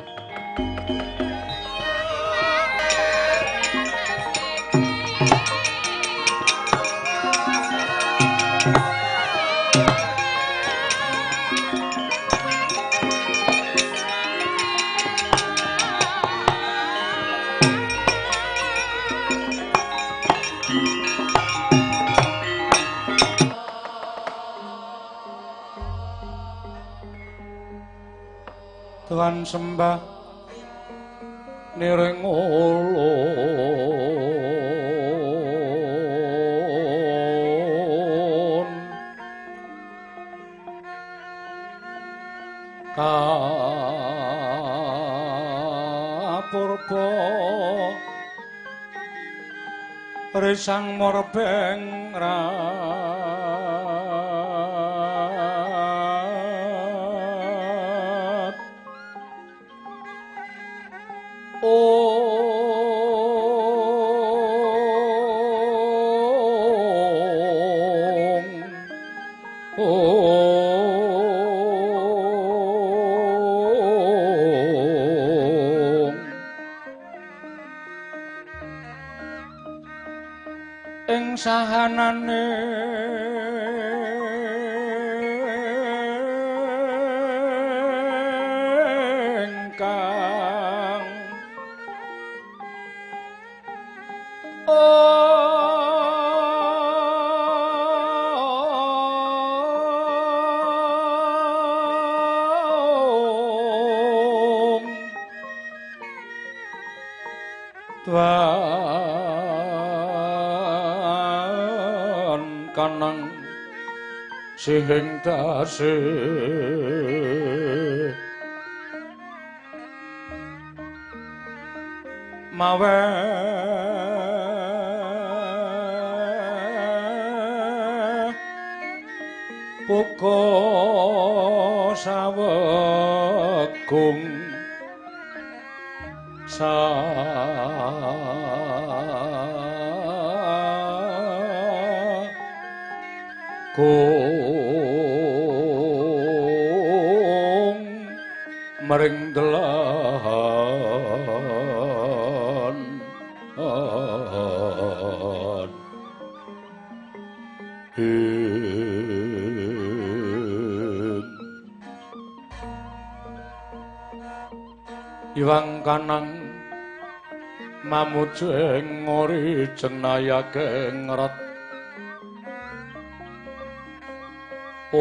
Tuhan sembah niring ulun kapurba risang morbeng rat ong ong ing sahanane ingkang ong Tuhan kanang sihing dase mawe buka sawegung sagung maring delahan Iwang kanang mamujeng ori jenayake ngret ong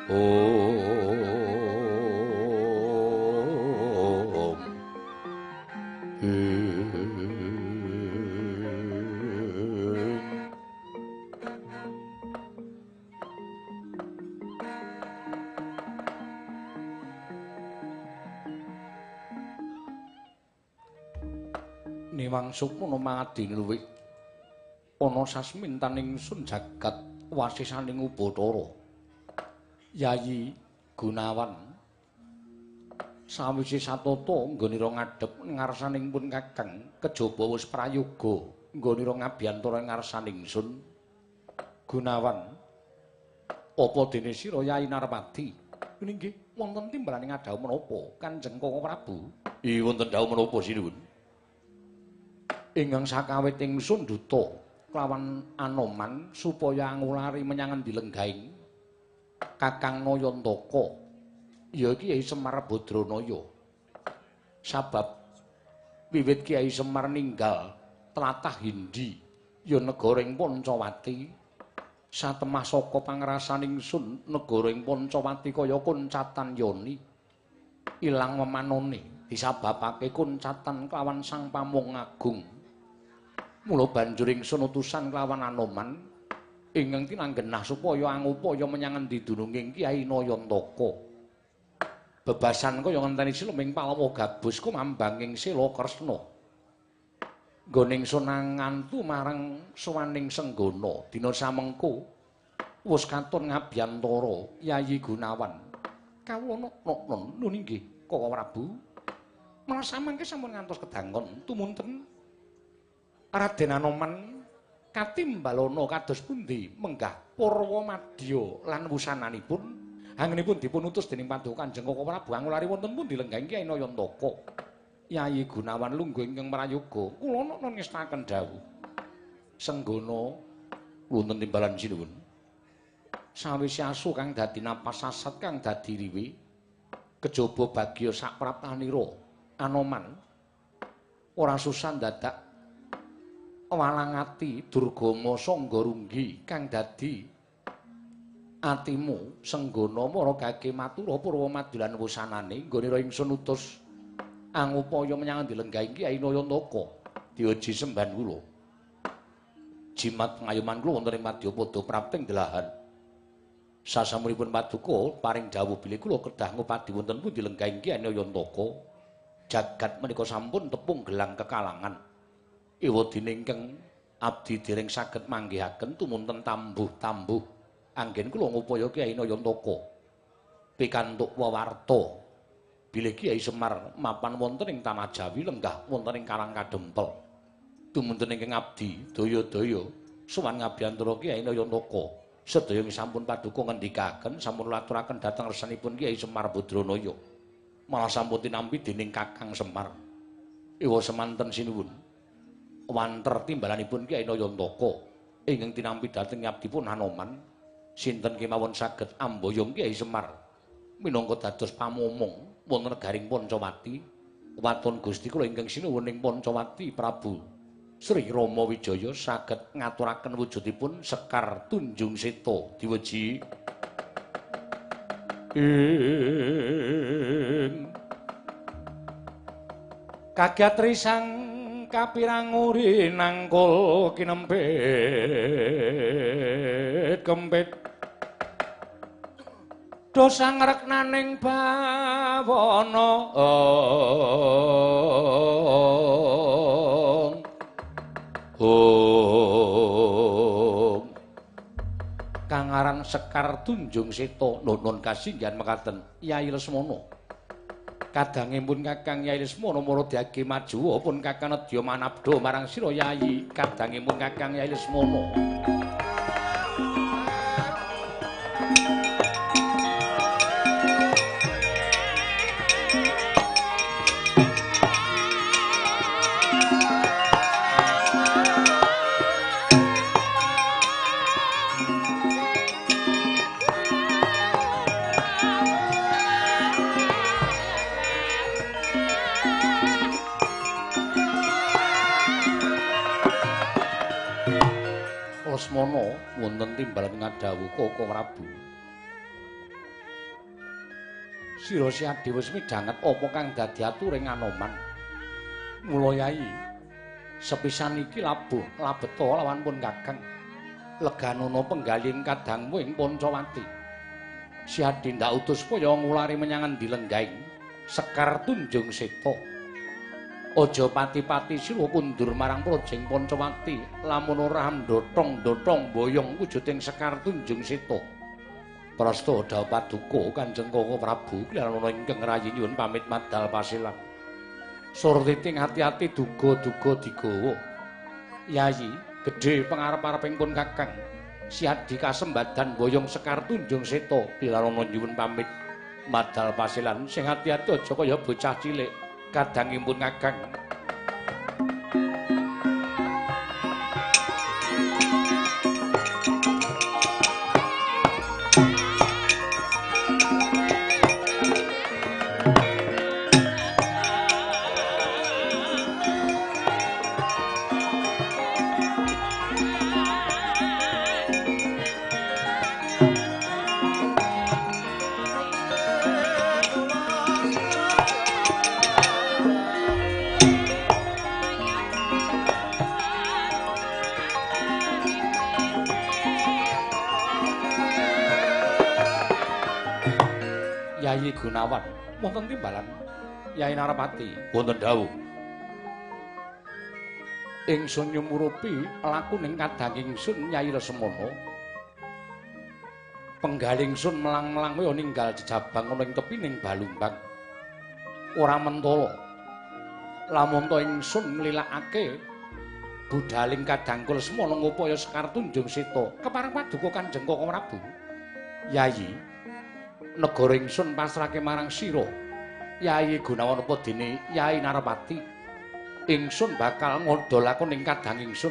ong Niwang sukmana mangadine luwih ana sasmintaning sun jagat wasisaning Ubathara. Yayi Gunawan sawise satata nggonira ngadhep ngarsaning pun Kakang kejaba wis prayoga nggonira ngabiyantara ngarsaning sun. Gunawan, apa dene sira Yayi Narpati? Nggih, wonten timbalaning adhawuh menapa Kanjeng Koko Prabu? Ih, wonten dhawuh menapa sinuwun? Ingkang sakawit ingsun duta kelawan Anoman supaya angulari menyang endi lenggaing Kakang Nayantaka ya iki Kyai Semar Badranaya. Sabab wiwit Kyai Semar ninggal tlatah Hindi ya negara ing Pancawati Satemah saka pangrasan ingsun negara ing Pancawati kaya kuncatan yoni. Ilang memanone disababake kuncatan kelawan Sang Pamong Agung. Mula banjur ingsun utusan kelawan Anoman ingkang tinanggenah supaya angupaya menyang endi dununging Kyai Nayantaka. Bebasan kaya ngenteni sileming palawa gabus kumambanging sila Kresna. Nggone ingsun ngantu marang sowaning Senggana dina samengko wis katon ngabiyantara Yayi Gunawan. Kawula noknon nun inggih Kaka Prabu. Malah samangke sampun ngantos kedangkon tumunten Raden Anoman katimbalana kados pundi menggah Purwa Madya lan wusananipun anggenipun dipun utus dening Paduka Kanjeng Kaka Prabu angulari wonten pundi lenggahing Kyai Nayantaka. Yayi Gunawan lungguh ingkang prayoga kula noknon ngestaken dawuh. Senggana wonten timbalan sinuwun. Sawise asu kang dadi napas sasat kang dadi riwi kejaba bagya sapraptanira Anoman ora susah dadak walang ati durgama sangga runggi kang dadi atimu Senggana mara gage matura purwa madulan wusanane nggone ingsun utus angupaya menyang dilenggahi Kyai Nayantaka dioji semban kula jimat pengayoman kula wonten ing madyapada prapting delahan. Sasampunipun paduka paring dawuh bilih kula kedah ngupadi wonten pundi lenggahing Kyai Nayantaka. Jagat menika sampun tepung gelang kekalangan. Ewadene ingkang abdi dereng saged manggihaken tumunten tambuh-tambuh anggen kula ngupaya Kyai Nayantaka pikantuk wewarta bilih Kyai Semar mapan wonten ing tanah Jawi lenggah wonten ing Karang Kadempel. Tumunten ingkang abdi daya-daya sowan ngabiyantara Kyai Nayantaka. Sedaya sampun paduka ngendikaken sampun laturaken dhateng resanipun Kyai Semar Badranaya. Malah sampun tinampi dening Kakang Semar. Ewa semanten sinuwun. Wanter timbalanipun Kyai Nayantaka ingkang tinampi dhateng abdipun Hanoman. Sinten kemawon saged amboyong Kyai Semar minangka dados pamomong wonten negaring Pancawati. Waton Gusti kula ingkang sinuwun ing Pancawati Prabu Sri Rama Wijaya saged ngaturaken wujudipun Sekar Tunjung Seta diweji ing kagyatri sang kapiranguri nangkul kinempit kempit dosa ngreknaning bawana Om kang aran Sekar Tunjung Seta nun kasinggihan mekaten Yai Lesmana. Kadange pun Kakang Yai Lesmana mara diage maju pun Kakang nedya manabda marang sira Yai. Kadange pun Kakang Yai Lesmana. Lesmana wonten timbalan ngadhawuh Kaka Prabu. Sira Siadi wis midhanget apa kang dadi aturing Anoman. Mula Yai, sepisan iki labuh labeta lawan pun Kakang. Leganono penggalih kadangmu ing Pancawati. Siadi ndak utus supaya ngulari menyang endi lenggahing Sekar Tunjung Seta. Aja pati-pati sira kundur marang Projeng Pancawati lamun ora ndotong-ndotong boyong wujuding Sekar Tunjung Seta. Prasta dawuh paduka Kanjeng Kaka Prabu kliranana ingkang rayi nyuwun pamit madal pasilan. Surtiting ati-ati duga-duga digawa. Yayi, gedhe pangarep-areping pun Kakang. Siadi kasembadan boyong Sekar Tunjung Seta kliranana nyuwun pamit madal pasilan. Sing ati-ati aja kaya bocah cilik. Kadangipun Kakang. Gunawan, wonten timbalan Yai Narapati. Wonten dawuh. Ingsun nyumurupi lakuning kadang ingsun Nyai Lesmana. Penggalih ingsun melang-melang kaya ninggal jejabang ana ing tepining Balumbang. Ora mentala. Lamun to ingsun nglilakake budaling kadangku Lesmana ngupaya Sekar Tunjung Seta kepareng paduka Kanjeng Kakang Prabu. Yayi, negara ingsun pasrahke marang sira. Yayi Gunawan apa dene Yai Narapati. Ingsun bakal ngodol ing kadang ingsun.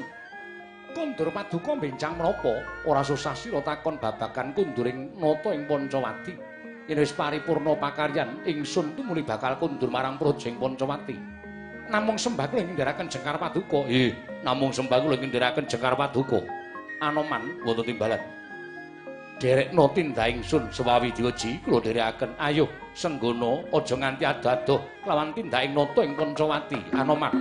Kondur paduka mbencang menapa? Ora susah sira takon babagan kunduring nata ing Pancawati. Yen wis paripurna pakaryan ingsun tumuli bakal kundur marang praja ing Pancawati. Namung sembah kula ngendharaken jengkar paduka. Nggih, namung sembah kula ngendharaken jengkar paduka. Anoman wonten timbalan. Derekno tindak ingsun sewawi diweji kula dherekaken. Ayo senggono aja nganti adoh-adoh kelawan tindaking nata ing Pancawati. Anoman.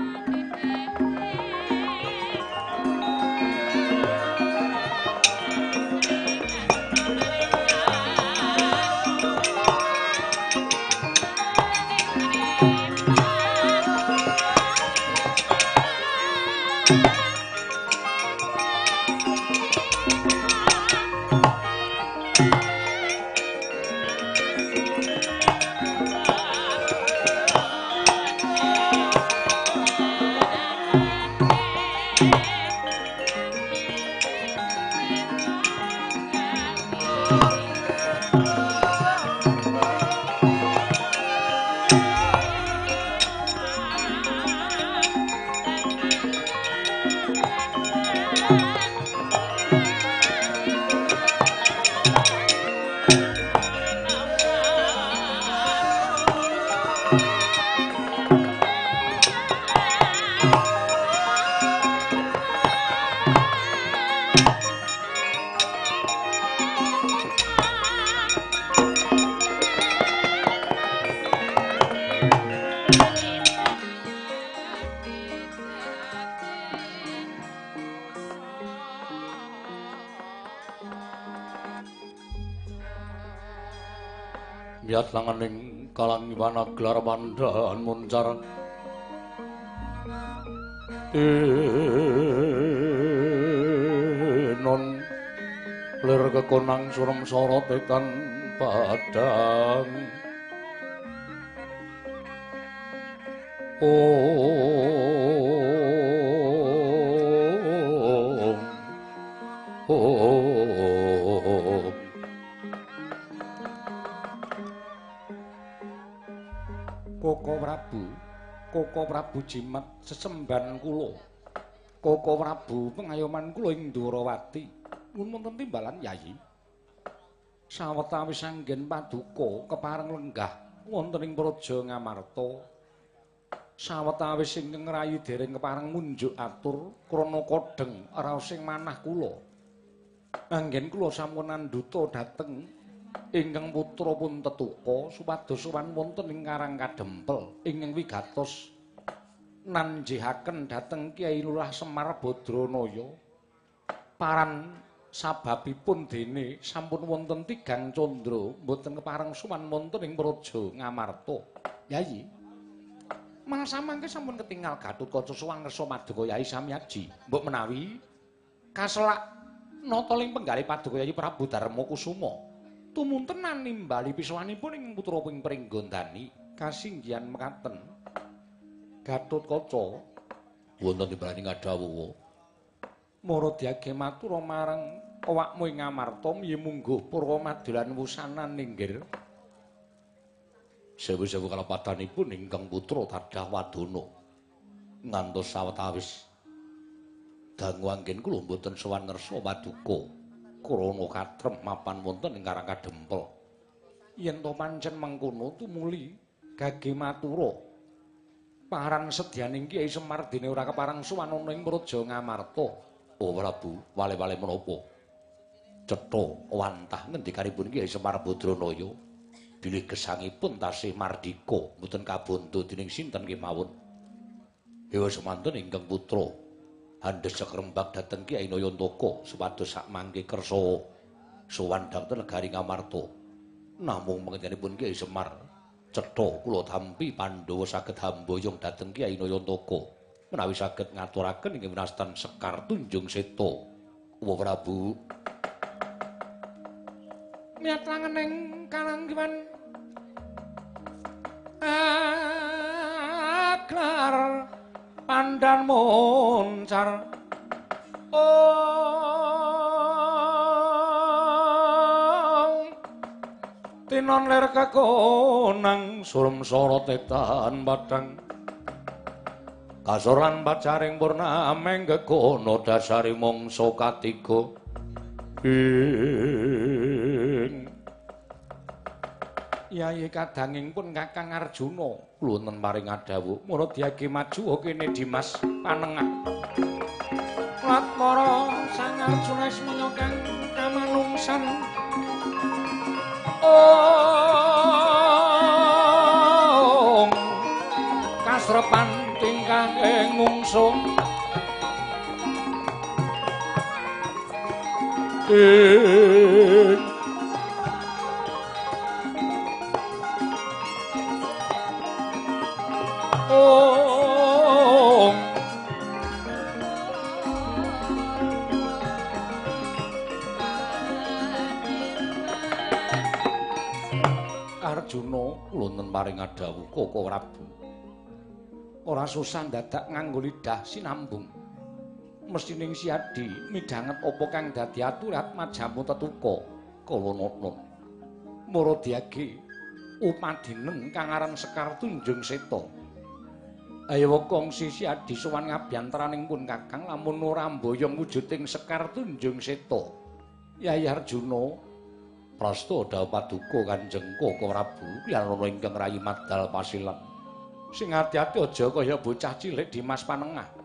Miyat langening kalangiwana gelar pandhan muncar tinon lir kekonang surem sorot etan padang. Om Om Koko Prabu, Koko Prabu jimat sesembahan kula. Koko Prabu pengayoman kula ing Ndorowati. Nuwun wonten timbalan Yayi. Sawetawis anggen paduka kepareng lenggah wonten ing Praja Ngamarta. Sawetawis ingkang rayi dereng kepareng munjuk atur krana kodheng raos ing manah kula. Anggen kula sampun nandhuta dhateng ingkang putra pun tetuka supados sowan wonten ing Karang Kadempel ingkang wigatos nanjihaken dhateng Kyai Lurah Semar Badranaya. Paran sababipun dene sampun wonten tigang candra mboten kepareng sowan wonten ing Praja Ngamarta. Yayi, mangsa mangke sampun ketingal Gatotkaca sowan ngersa maduka Yayi Samyaji. Mbok menawi kaselak nata ing penggalih paduka Yayi Prabu Darma Kusuma. Tumuntenan nimbali pisuwanipun ing putra ping Pringgondani kasinggihan mekaten. Gatotkaca wonten timbalane ngadhawuh Mara diage matur marang awakmu ing Ngamarta miye mungguh purwa madulan wusanan ninggir. Sewu-sewu kalepatanipun ingkang putra tadah wadana ngantos sawetawis dangu anggen kula mboten sowan ngersa paduka krana katrem mapan wonten ing Karang Kadempel. Yen to pancen mengkono tumuli gage matura paran sedyaning Kyai Semar dene ora kepareng sowan ana ing Praja Ngamarta. Oh Prabu, wale-wale menapa? Cetha wantah ngendikanipun Kyai Semar Badranaya bilih gesangipun tasih mardika mboten kabondo dening sinten kemawon. Hewa semanten ingkang putra handhesek rembag dhateng Kyai Nayantaka supados sak mangke kersa sowan dhateng negari Ngamarta. Namung panjenenganipun Kyai Semar cetha kula tampi Pandhawa saged hamboyong dhateng Kyai Nayantaka menawi saged ngaturaken ing winastan Sekar Tunjung Seta. Uwa Prabu. Miyat langening kalanggiwan aglar pandan moncar. Ong tinon ler kekonang surem sorot etan padang kasoran pacaring purnameng gegono dasari mangsa katiga. Ing Yayi kadanging pun Kakang Arjuna kula wonten paring adhawuh mula diage maju kene Dimas Panengah. Latkara Sang Arjuna ismaya kang kamanungsan. Ong kasrepan tingkah ing ngungsu. Ing Om Arjuna kula wonten paring adhawuh Koko Prabu. Ora susah dadak nganggo lidah sinambung. Mestining Siadi midhanget apa kang dadi aturat majamu tetuka kala nata. Mara diage upadineng kang aran Sekar Tunjung Seta. Ayo kongsi Siadi sowan ngabiyantaraning pun Kakang lamun ora mboyong wujuding Sekar Tunjung Seta. Yai Arjuna prasta dhawuh paduka Kanjeng Koko Prabu kliyarana ingkang rayi madal pasilan. Sing ati-ati aja kaya bocah cilik Dimas Panengah.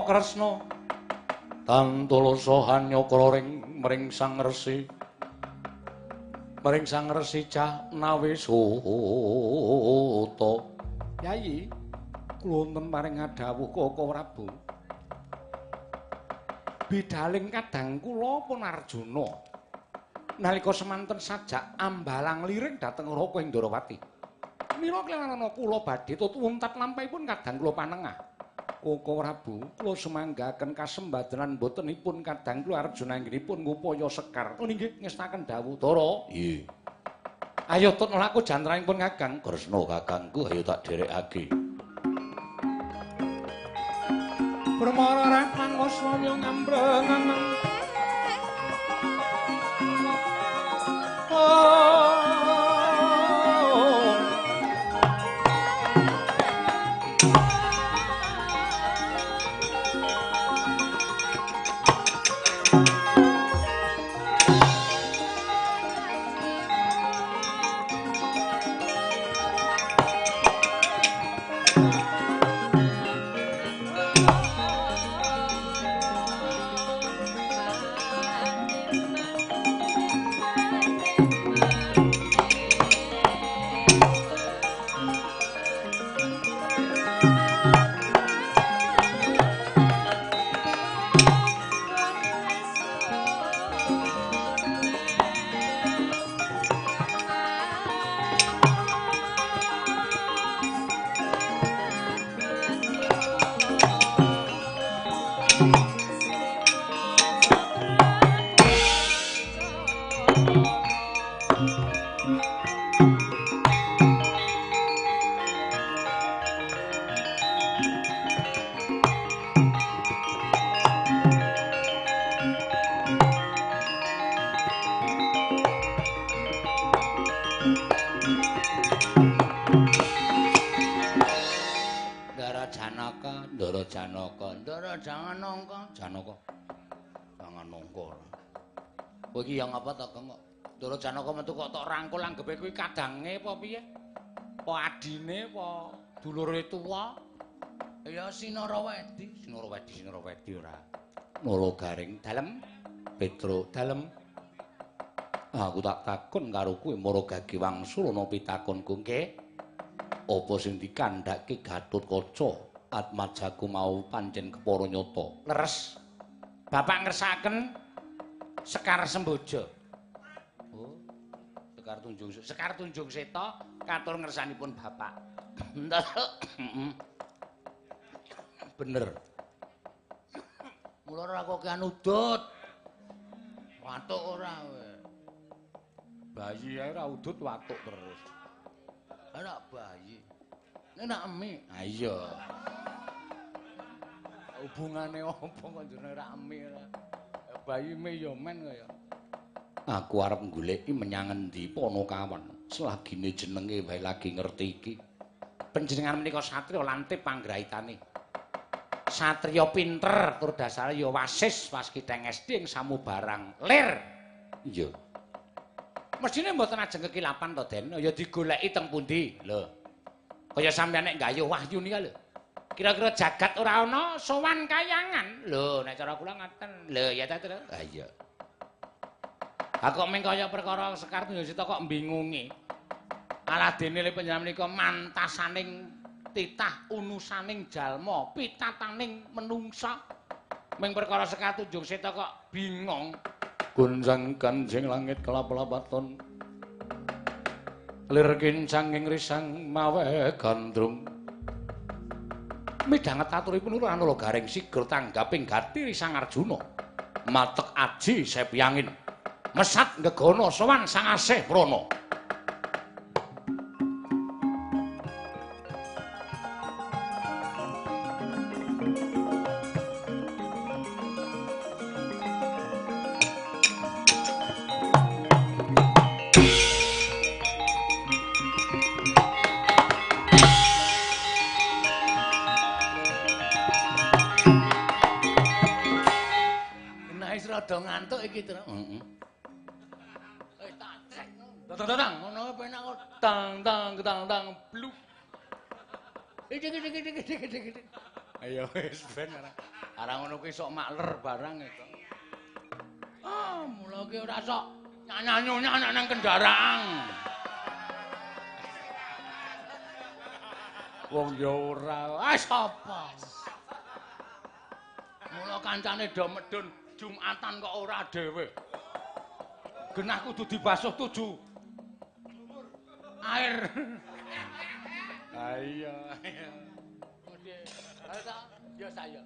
Kresna tantulasa hanyakra ring mring Sang Resi mring Sang Resi cah nawe suta. Yayi kula wonten paring adhawuh Koko Prabu. Bidaling kadang kula pun Arjuna nalika semanten sajak ambalang liring dhateng Raka ing Ndorowati. Mila klenana kula badhe tut wuntat lampahipun kadang kula Panengah. Koko Prabu, kula sumanggaken kasembadan botenipun kadang kula Arjuna anggenipun ngupaya sekar. Oh nggih, ngestaken dawuh Dara. Nggih. Ayo tut mlaku jantraning Kakang. Kresna kakangku, ayo tak dherekake. Brahmara Rahman Waswamya ngambreng. Ndara Janaka. Ndara jangan nangka. Janaka. Jangan nangka. Kowe iki yang apa to, Geng? Ndara Janaka metu kok tok rangkul anggepe kuwi kadange apa piye? Apa adine apa dulure tuwa? Ya Sinarawedi, Sinarawedi, Sinarawedi ora. Nala Garing dalem, Petro dalem. Aku tak takon karo kowe Mara Gage wangsul ana pitakonku nggih. Apa sing dikandhake Gatotkaca Atmajaku mau pancen kepara nyata? Leres. Bapak ngersakaken Sekar Semboja. Oh. Sekar Tunjung Seta katur ngersanipun Bapak. Bener. Mula ora kok udut. Watuk ora kowe. Bayi ae ora udut watuk terus. Ora bayi. Nek nak emi. Ha iya. Hubungane apa kok jenenge ora emi ora. Bayi me ya men kaya. Aku arep goleki menyang endi Panakawan. Selagine jenenge wae lagi ngerti iki. Panjenengan menika satriya lantip panggraitane. Satriya pinter tur dasare ya wasis waskiteng SD ing samubarang lir. Iya. Mesthine mboten ajeng kekilapan to, Den. Ya digoleki teng pundi? Lho. Kaya sampeyan nek nggayuh wahyu nika lho. Kira-kira jagat ora ana sowan kayangan. Lho, nek cara kula ngaten. Lho, ya ta, Tru? Ha iya. Ha kok ming kaya perkara Sekar Tunjung Seta kok mbingungi. Aladene le panjenengan menika mantasaning titah unusaning jalma, pitataning menungsa. Ming perkara Sekar Tunjung Seta kok bingung. Gonjang kanjeng langit kelap-lapaton. Lir kincang ing risang mawe gandrung. Midhanget aturipun Nala Garing sigra tanggaping gati Risang Arjuna. Matek aji sepyangin. Mesat ngegana sowan Sang Asih Prana. Rada ngantuk iki, Tru. Heeh. Eh tak trek. Tang ngono penak kok tang tang tang tang bluk. Iki iki iki iki iki iki. Ayo wis ben ora. Ora ngono kuwi sok makler barang itu. Ah, mula ki ora sok nyanyi-nyanyi nang kendaraan. Wong ya ora. Ah sapa? Mula kancane do medun Jumatan kok ora dhewe. Genah kudu dibasuh 7 air. Ha iya. Ya saya.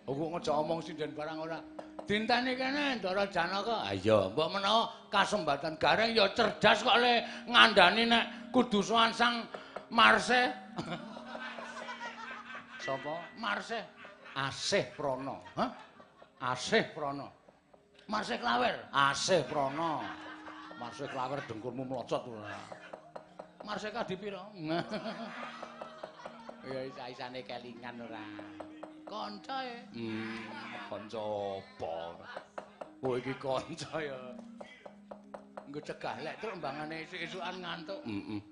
Aku ngejak omong sinden barang ora. Dinteni kene Ndara Janaka. Ha iya, mbok menawa kasembatan Gareng ya cerdas kok le ngandani nek kudu sowan Sang Marse. Sapa? Marse. Asih Prana. Hah? Asih Prana. Marsih Klawer. Asih Prana. Marsih Klawer dengkulmu mlocot ora. Marsih kadi pira? Ya isa-isane kelingan ora. Kanca e. Kanca apa? Kowe iki kanca ya. Nggo cegah lek truk mbangane esuk-esukan ngantuk. Heeh.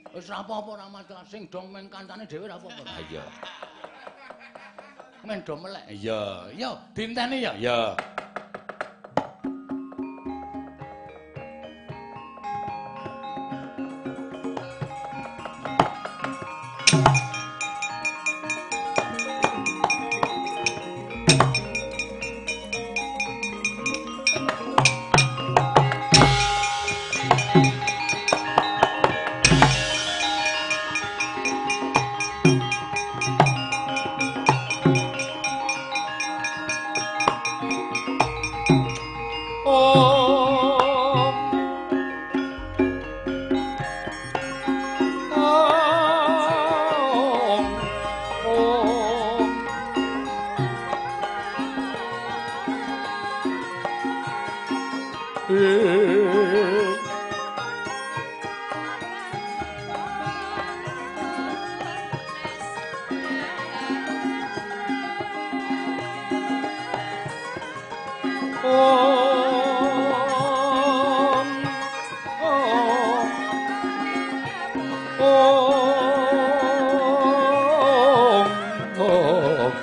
Wis ora apa-apa ora masalah sing dong meng kancane dhewe ora apa-apa. Ha iya. Men do melek. Iya, iya, dinteni ya. Iya. Om Om Om Om.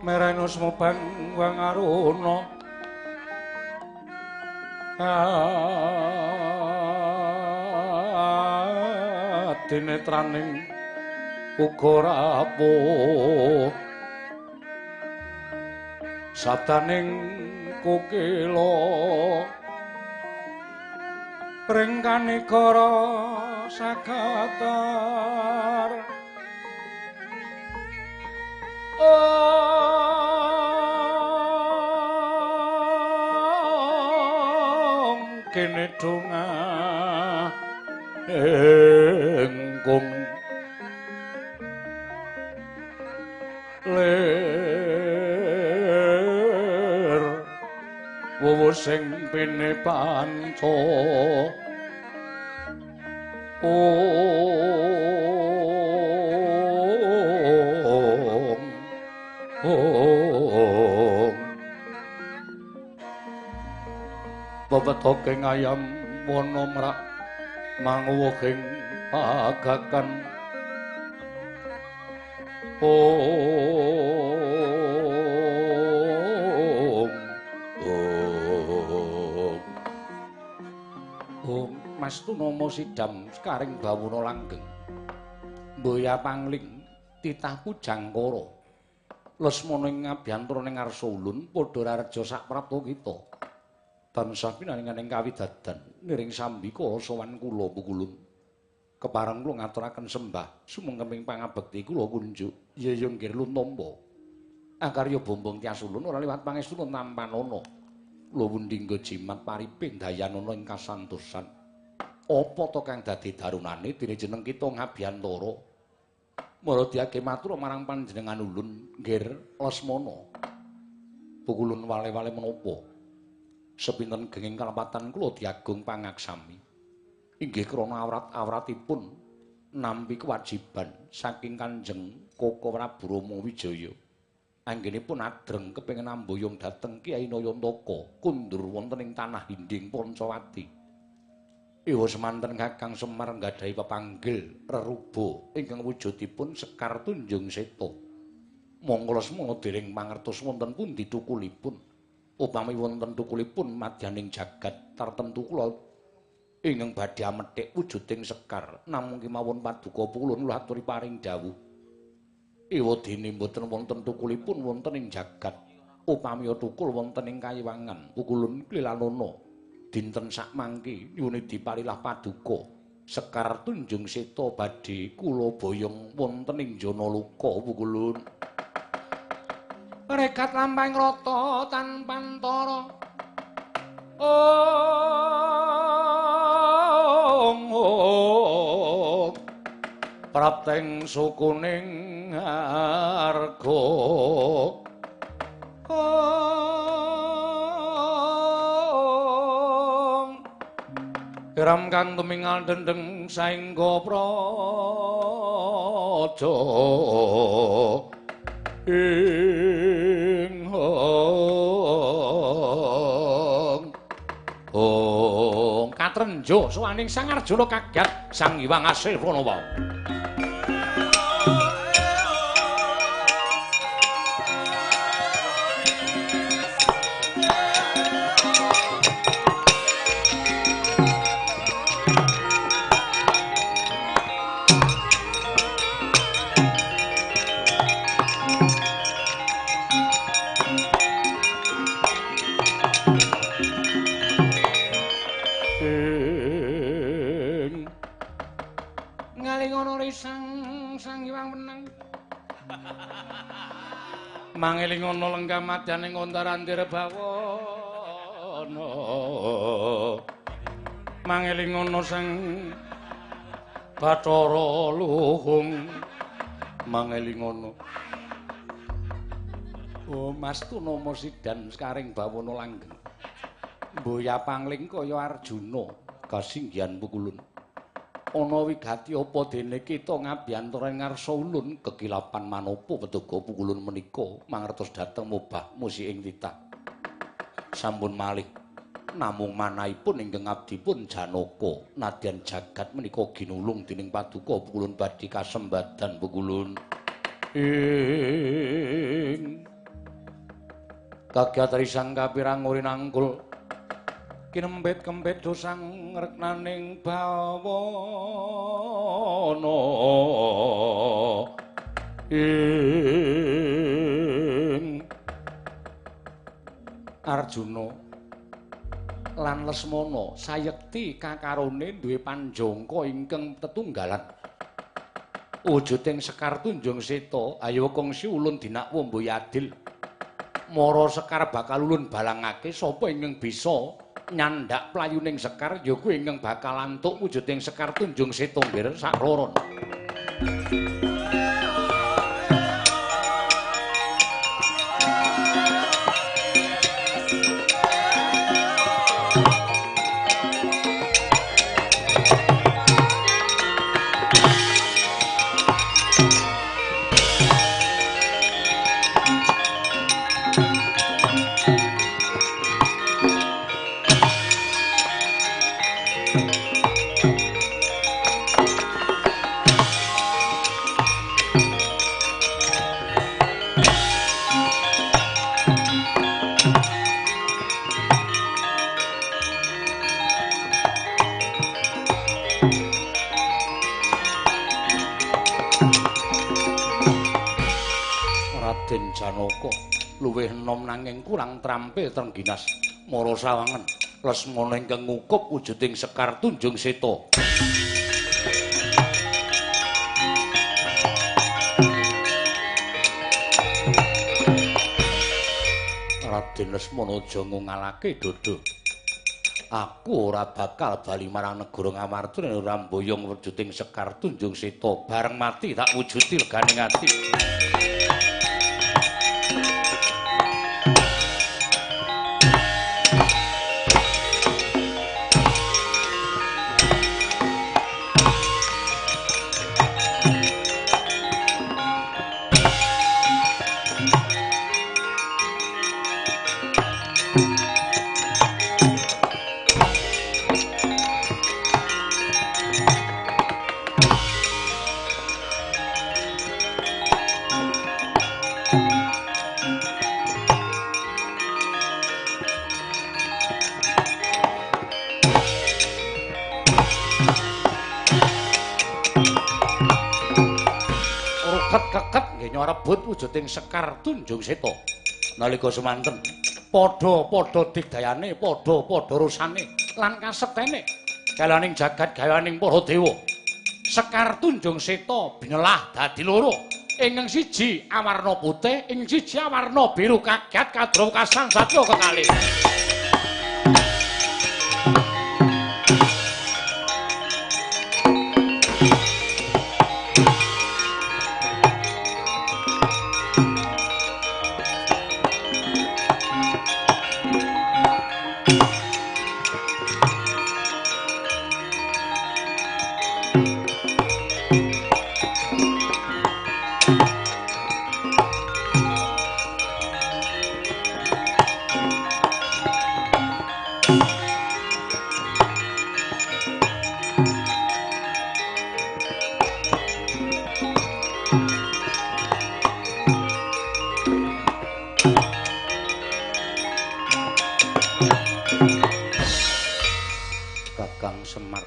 Mereno semobang wang aruna adinetraning uga rapuh sadaning kukila ring kanegara sagatar. Om kene donga engkung lir wuwu sing pine panca. Om Om Pepetoking ayam wana mrak manguwuhing pagakan. Om Om Om Mas Tunama sidam sekaring bawana langgeng mboya pangling titah pujangkara Lesmana ing ngabiyantara ning ngarsa ulun padha rareja sak prapta kita. Tansah pinaringan ing kawidadan niring sambika sowan kula pukulun. Kepareng kula ngaturaken sembah sumengkeming pangabekti kula kunjuk. Ya ya nggih luntampa. Akarya bombong tias ulun ora liwat pangestu tampanana. Kula wundingga jimat pariping dayanana ing kasantosan. Apa to kang dadi darunane dene jeneng kita ngabiyantara? Mara diake matur marang panjenengan ulun nggir Lesmana. Pukulun wale-wale menapa? Sepinten genging kalepatan kula diagung pangaksami. Inggih krana awrat-awratipun nampi kewajiban saking Kanjeng Koko Prabu Rama Wijaya. Anggenipun adreng kepengin amboyong dhateng Kyai Nayantaka kundur wonten ing tanah Hinding Pancawati. Ewa semanten Kakang Semar nggadahi pepanggil reruba ingkang wujudipun Sekar Tunjung Seta. Monggo Lesmana dereng mangertos wonten pundi tukulipun. Upami wonten tukulipun madyaning jagat tartemtu kula ingkang badhe amethik wujuding sekar namung kemawon paduka kula aturi paring dawuh. Ewa dene mboten wonten tukulipun wonten ing jagat. Upami tukul wonten ing kayiwangan pukulun klilanana. Dinten sakmangke nyuwun diparilah paduka Sekar Tunjung Seta badhe kula boyong wonten ing Janaloka pukulun. Regat lampahing rata tanpantara. Om Om prapteng sukuning harga. Om Geram kang tumingal dendeng saengga praja ing hong katrenjo suwaning Sang Arjuna kaget Sang Hyang Asih Pranawa. Mangeling ana lenggah madyaning ontar-antir bawana. Mangeling ana sang Bathara Luhung. Mangeling ana. Oh Mas Tunama sidan sekaring bawana langgeng. Mboya pangling kaya Arjuna kasinggihan pukulun. Ana wigati apa dene kita ngabiyantara ngarsa ulun kekilapan manapa petuga pukulun menika mangertos dhateng mobah musi ing titah. Sampun malih namung manahipun ingkang abdipun Janaka nadyan jagat menika ginulung dening paduka pukulun badhe kasembadan pukulun ing kagiat risang kapirang uri nangkul kinempit kempit dosang reknaning bawana ing Arjuna lan Lesmana sayekti kakarone duwe panjangka ingkang tetunggalan wujuding Sekar Tunjung Seta. Ayo kongsi ulun dinakwa mboyadil mara Sekar bakal ulun balangake sapa ingkang bisa nyandak playuning Sekar ya kuwi ingkang bakal antuk wujuding Sekar Tunjung Seta nggir sakloron. Raden Janaka luwih enom nanging kurang trampil trengginas mara sawangen Lesmana ingkang ngukup wujuding Sekar Tunjung Seta. Raden Lesmana aja ngungalake dodo. Aku ora bakal bali marang negara Ngamarta nek ora mboyong wujuding Sekar Tunjung Seta. Bareng mati tak wujudi leganing ati. Rebut wujuding Sekar Tunjung Seta. Nalika semanten padha-padha digdayane, padha-padha rusane lan kasektene galaning jagat gawaning para dewa. Sekar Tunjung Seta binelah dadi loro. Ingkang siji awarna putih, ingkang siji awarna biru. Kaget kadrokasan satya kekalih. Kakang Semar,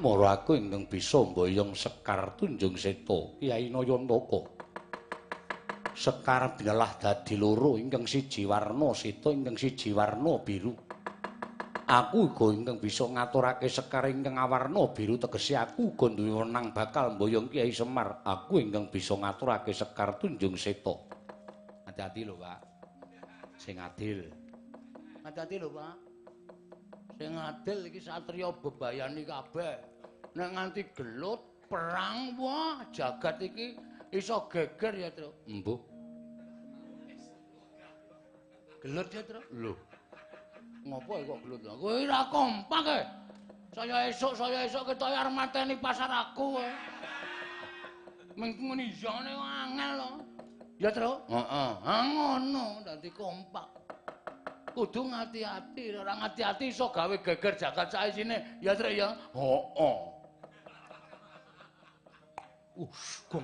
mara aku ingkang bisa mboyong Sekar Tunjung Seta Kyai Nayantaka. Sekar binelah dadi loro, ingkang siji warna seta, ingkang siji warna biru. Aku uga ingkang bisa ngaturake sekar ingkang awarna biru, tegese aku uga duwe wenang bakal mboyong Kyai Semar. Aku ingkang bisa ngaturake Sekar Tunjung Seta. Hati-hati lho, Pak. Sing adil. Hati-hati lho, Pak. Sing adil iki satriya bebayani kabeh. Nek nganti gelut perang, wah jagat iki iso geger ya, Tru. Embuh. Gelut ya, Tru? Lho. Ngopo kok gelut? Kowe ora kompak e. Saya esuk ketoke arep mateni pasar aku kowe. Mung muni jane angel lho. Ya, Tru? Heeh. Ha ngono, dadi kompak. Kudu ngati-ati, ora ngati-ati iso gawe geger jagat saisine. Ya, Tru ya? Heeh. Gong.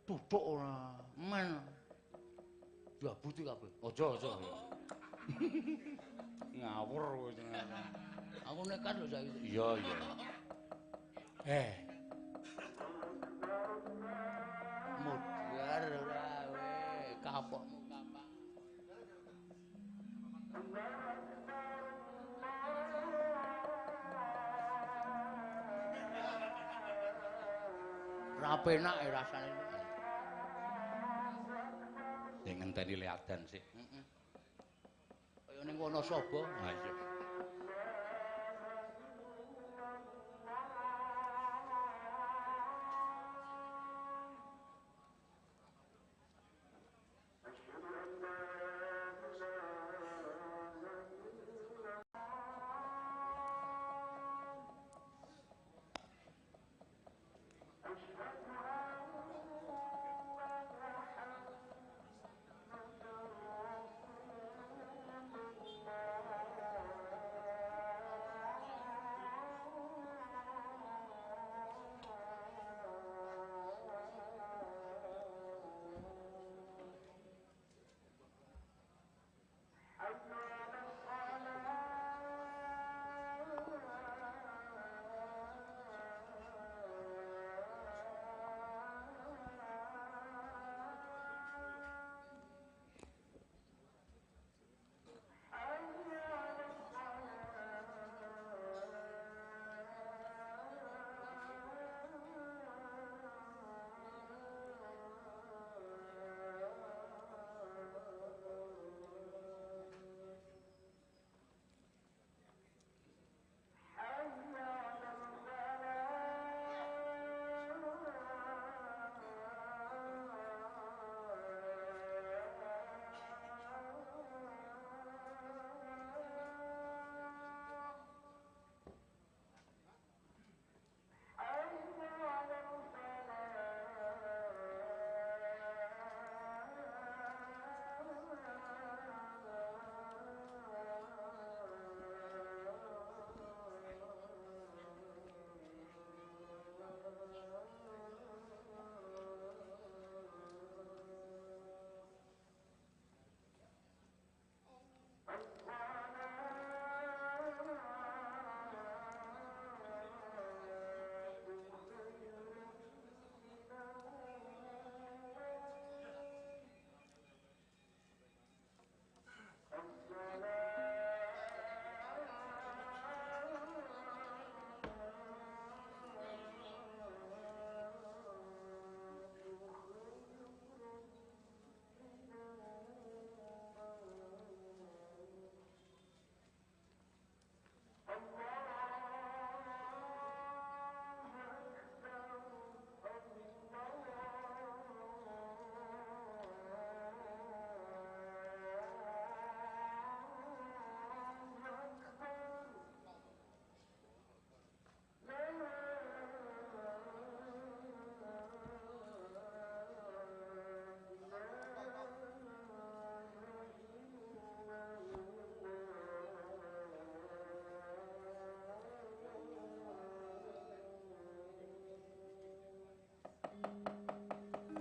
Tutuk ora. Men. Diabuti kabeh. Aja, aja. Ngawur kowe. Aku nekat lho saiki. Iya, iya. Mudhar ora kowe, kapokmu kapak. Ra penak e rasane. Sing ngenteni leadan sik. Heeh. Kaya ning Wonosobo. Ha iya.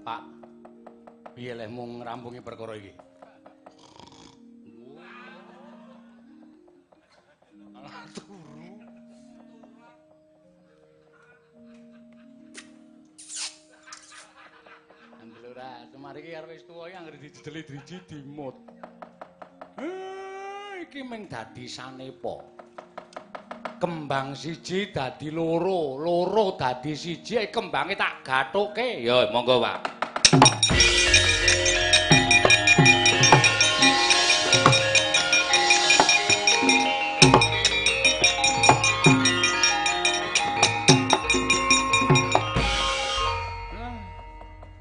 Pak, piye lehmu ngrampungi perkara iki? Alah turu. Andel ora, Semar iki arep wis tuwa iki anggere dijedeli driji dimut. Iki mung dadi sanepa. Kembang siji dadi loro, loro dadi siji, kembange tak gathuke. Ya, monggo, Pak.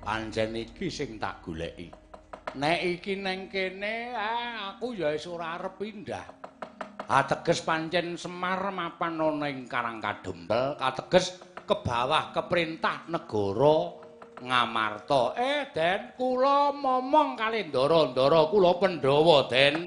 Pancen iki sing tak goleki. Nek iki neng kene, aku ya wis ora arep pindah. Ateges pancen Semar mapan ana ing Karang Kadempel, kateges ke bawah keperintah negara Ngamarta. Den, kula momong kalih ndara-ndara kula Pandhawa, Den.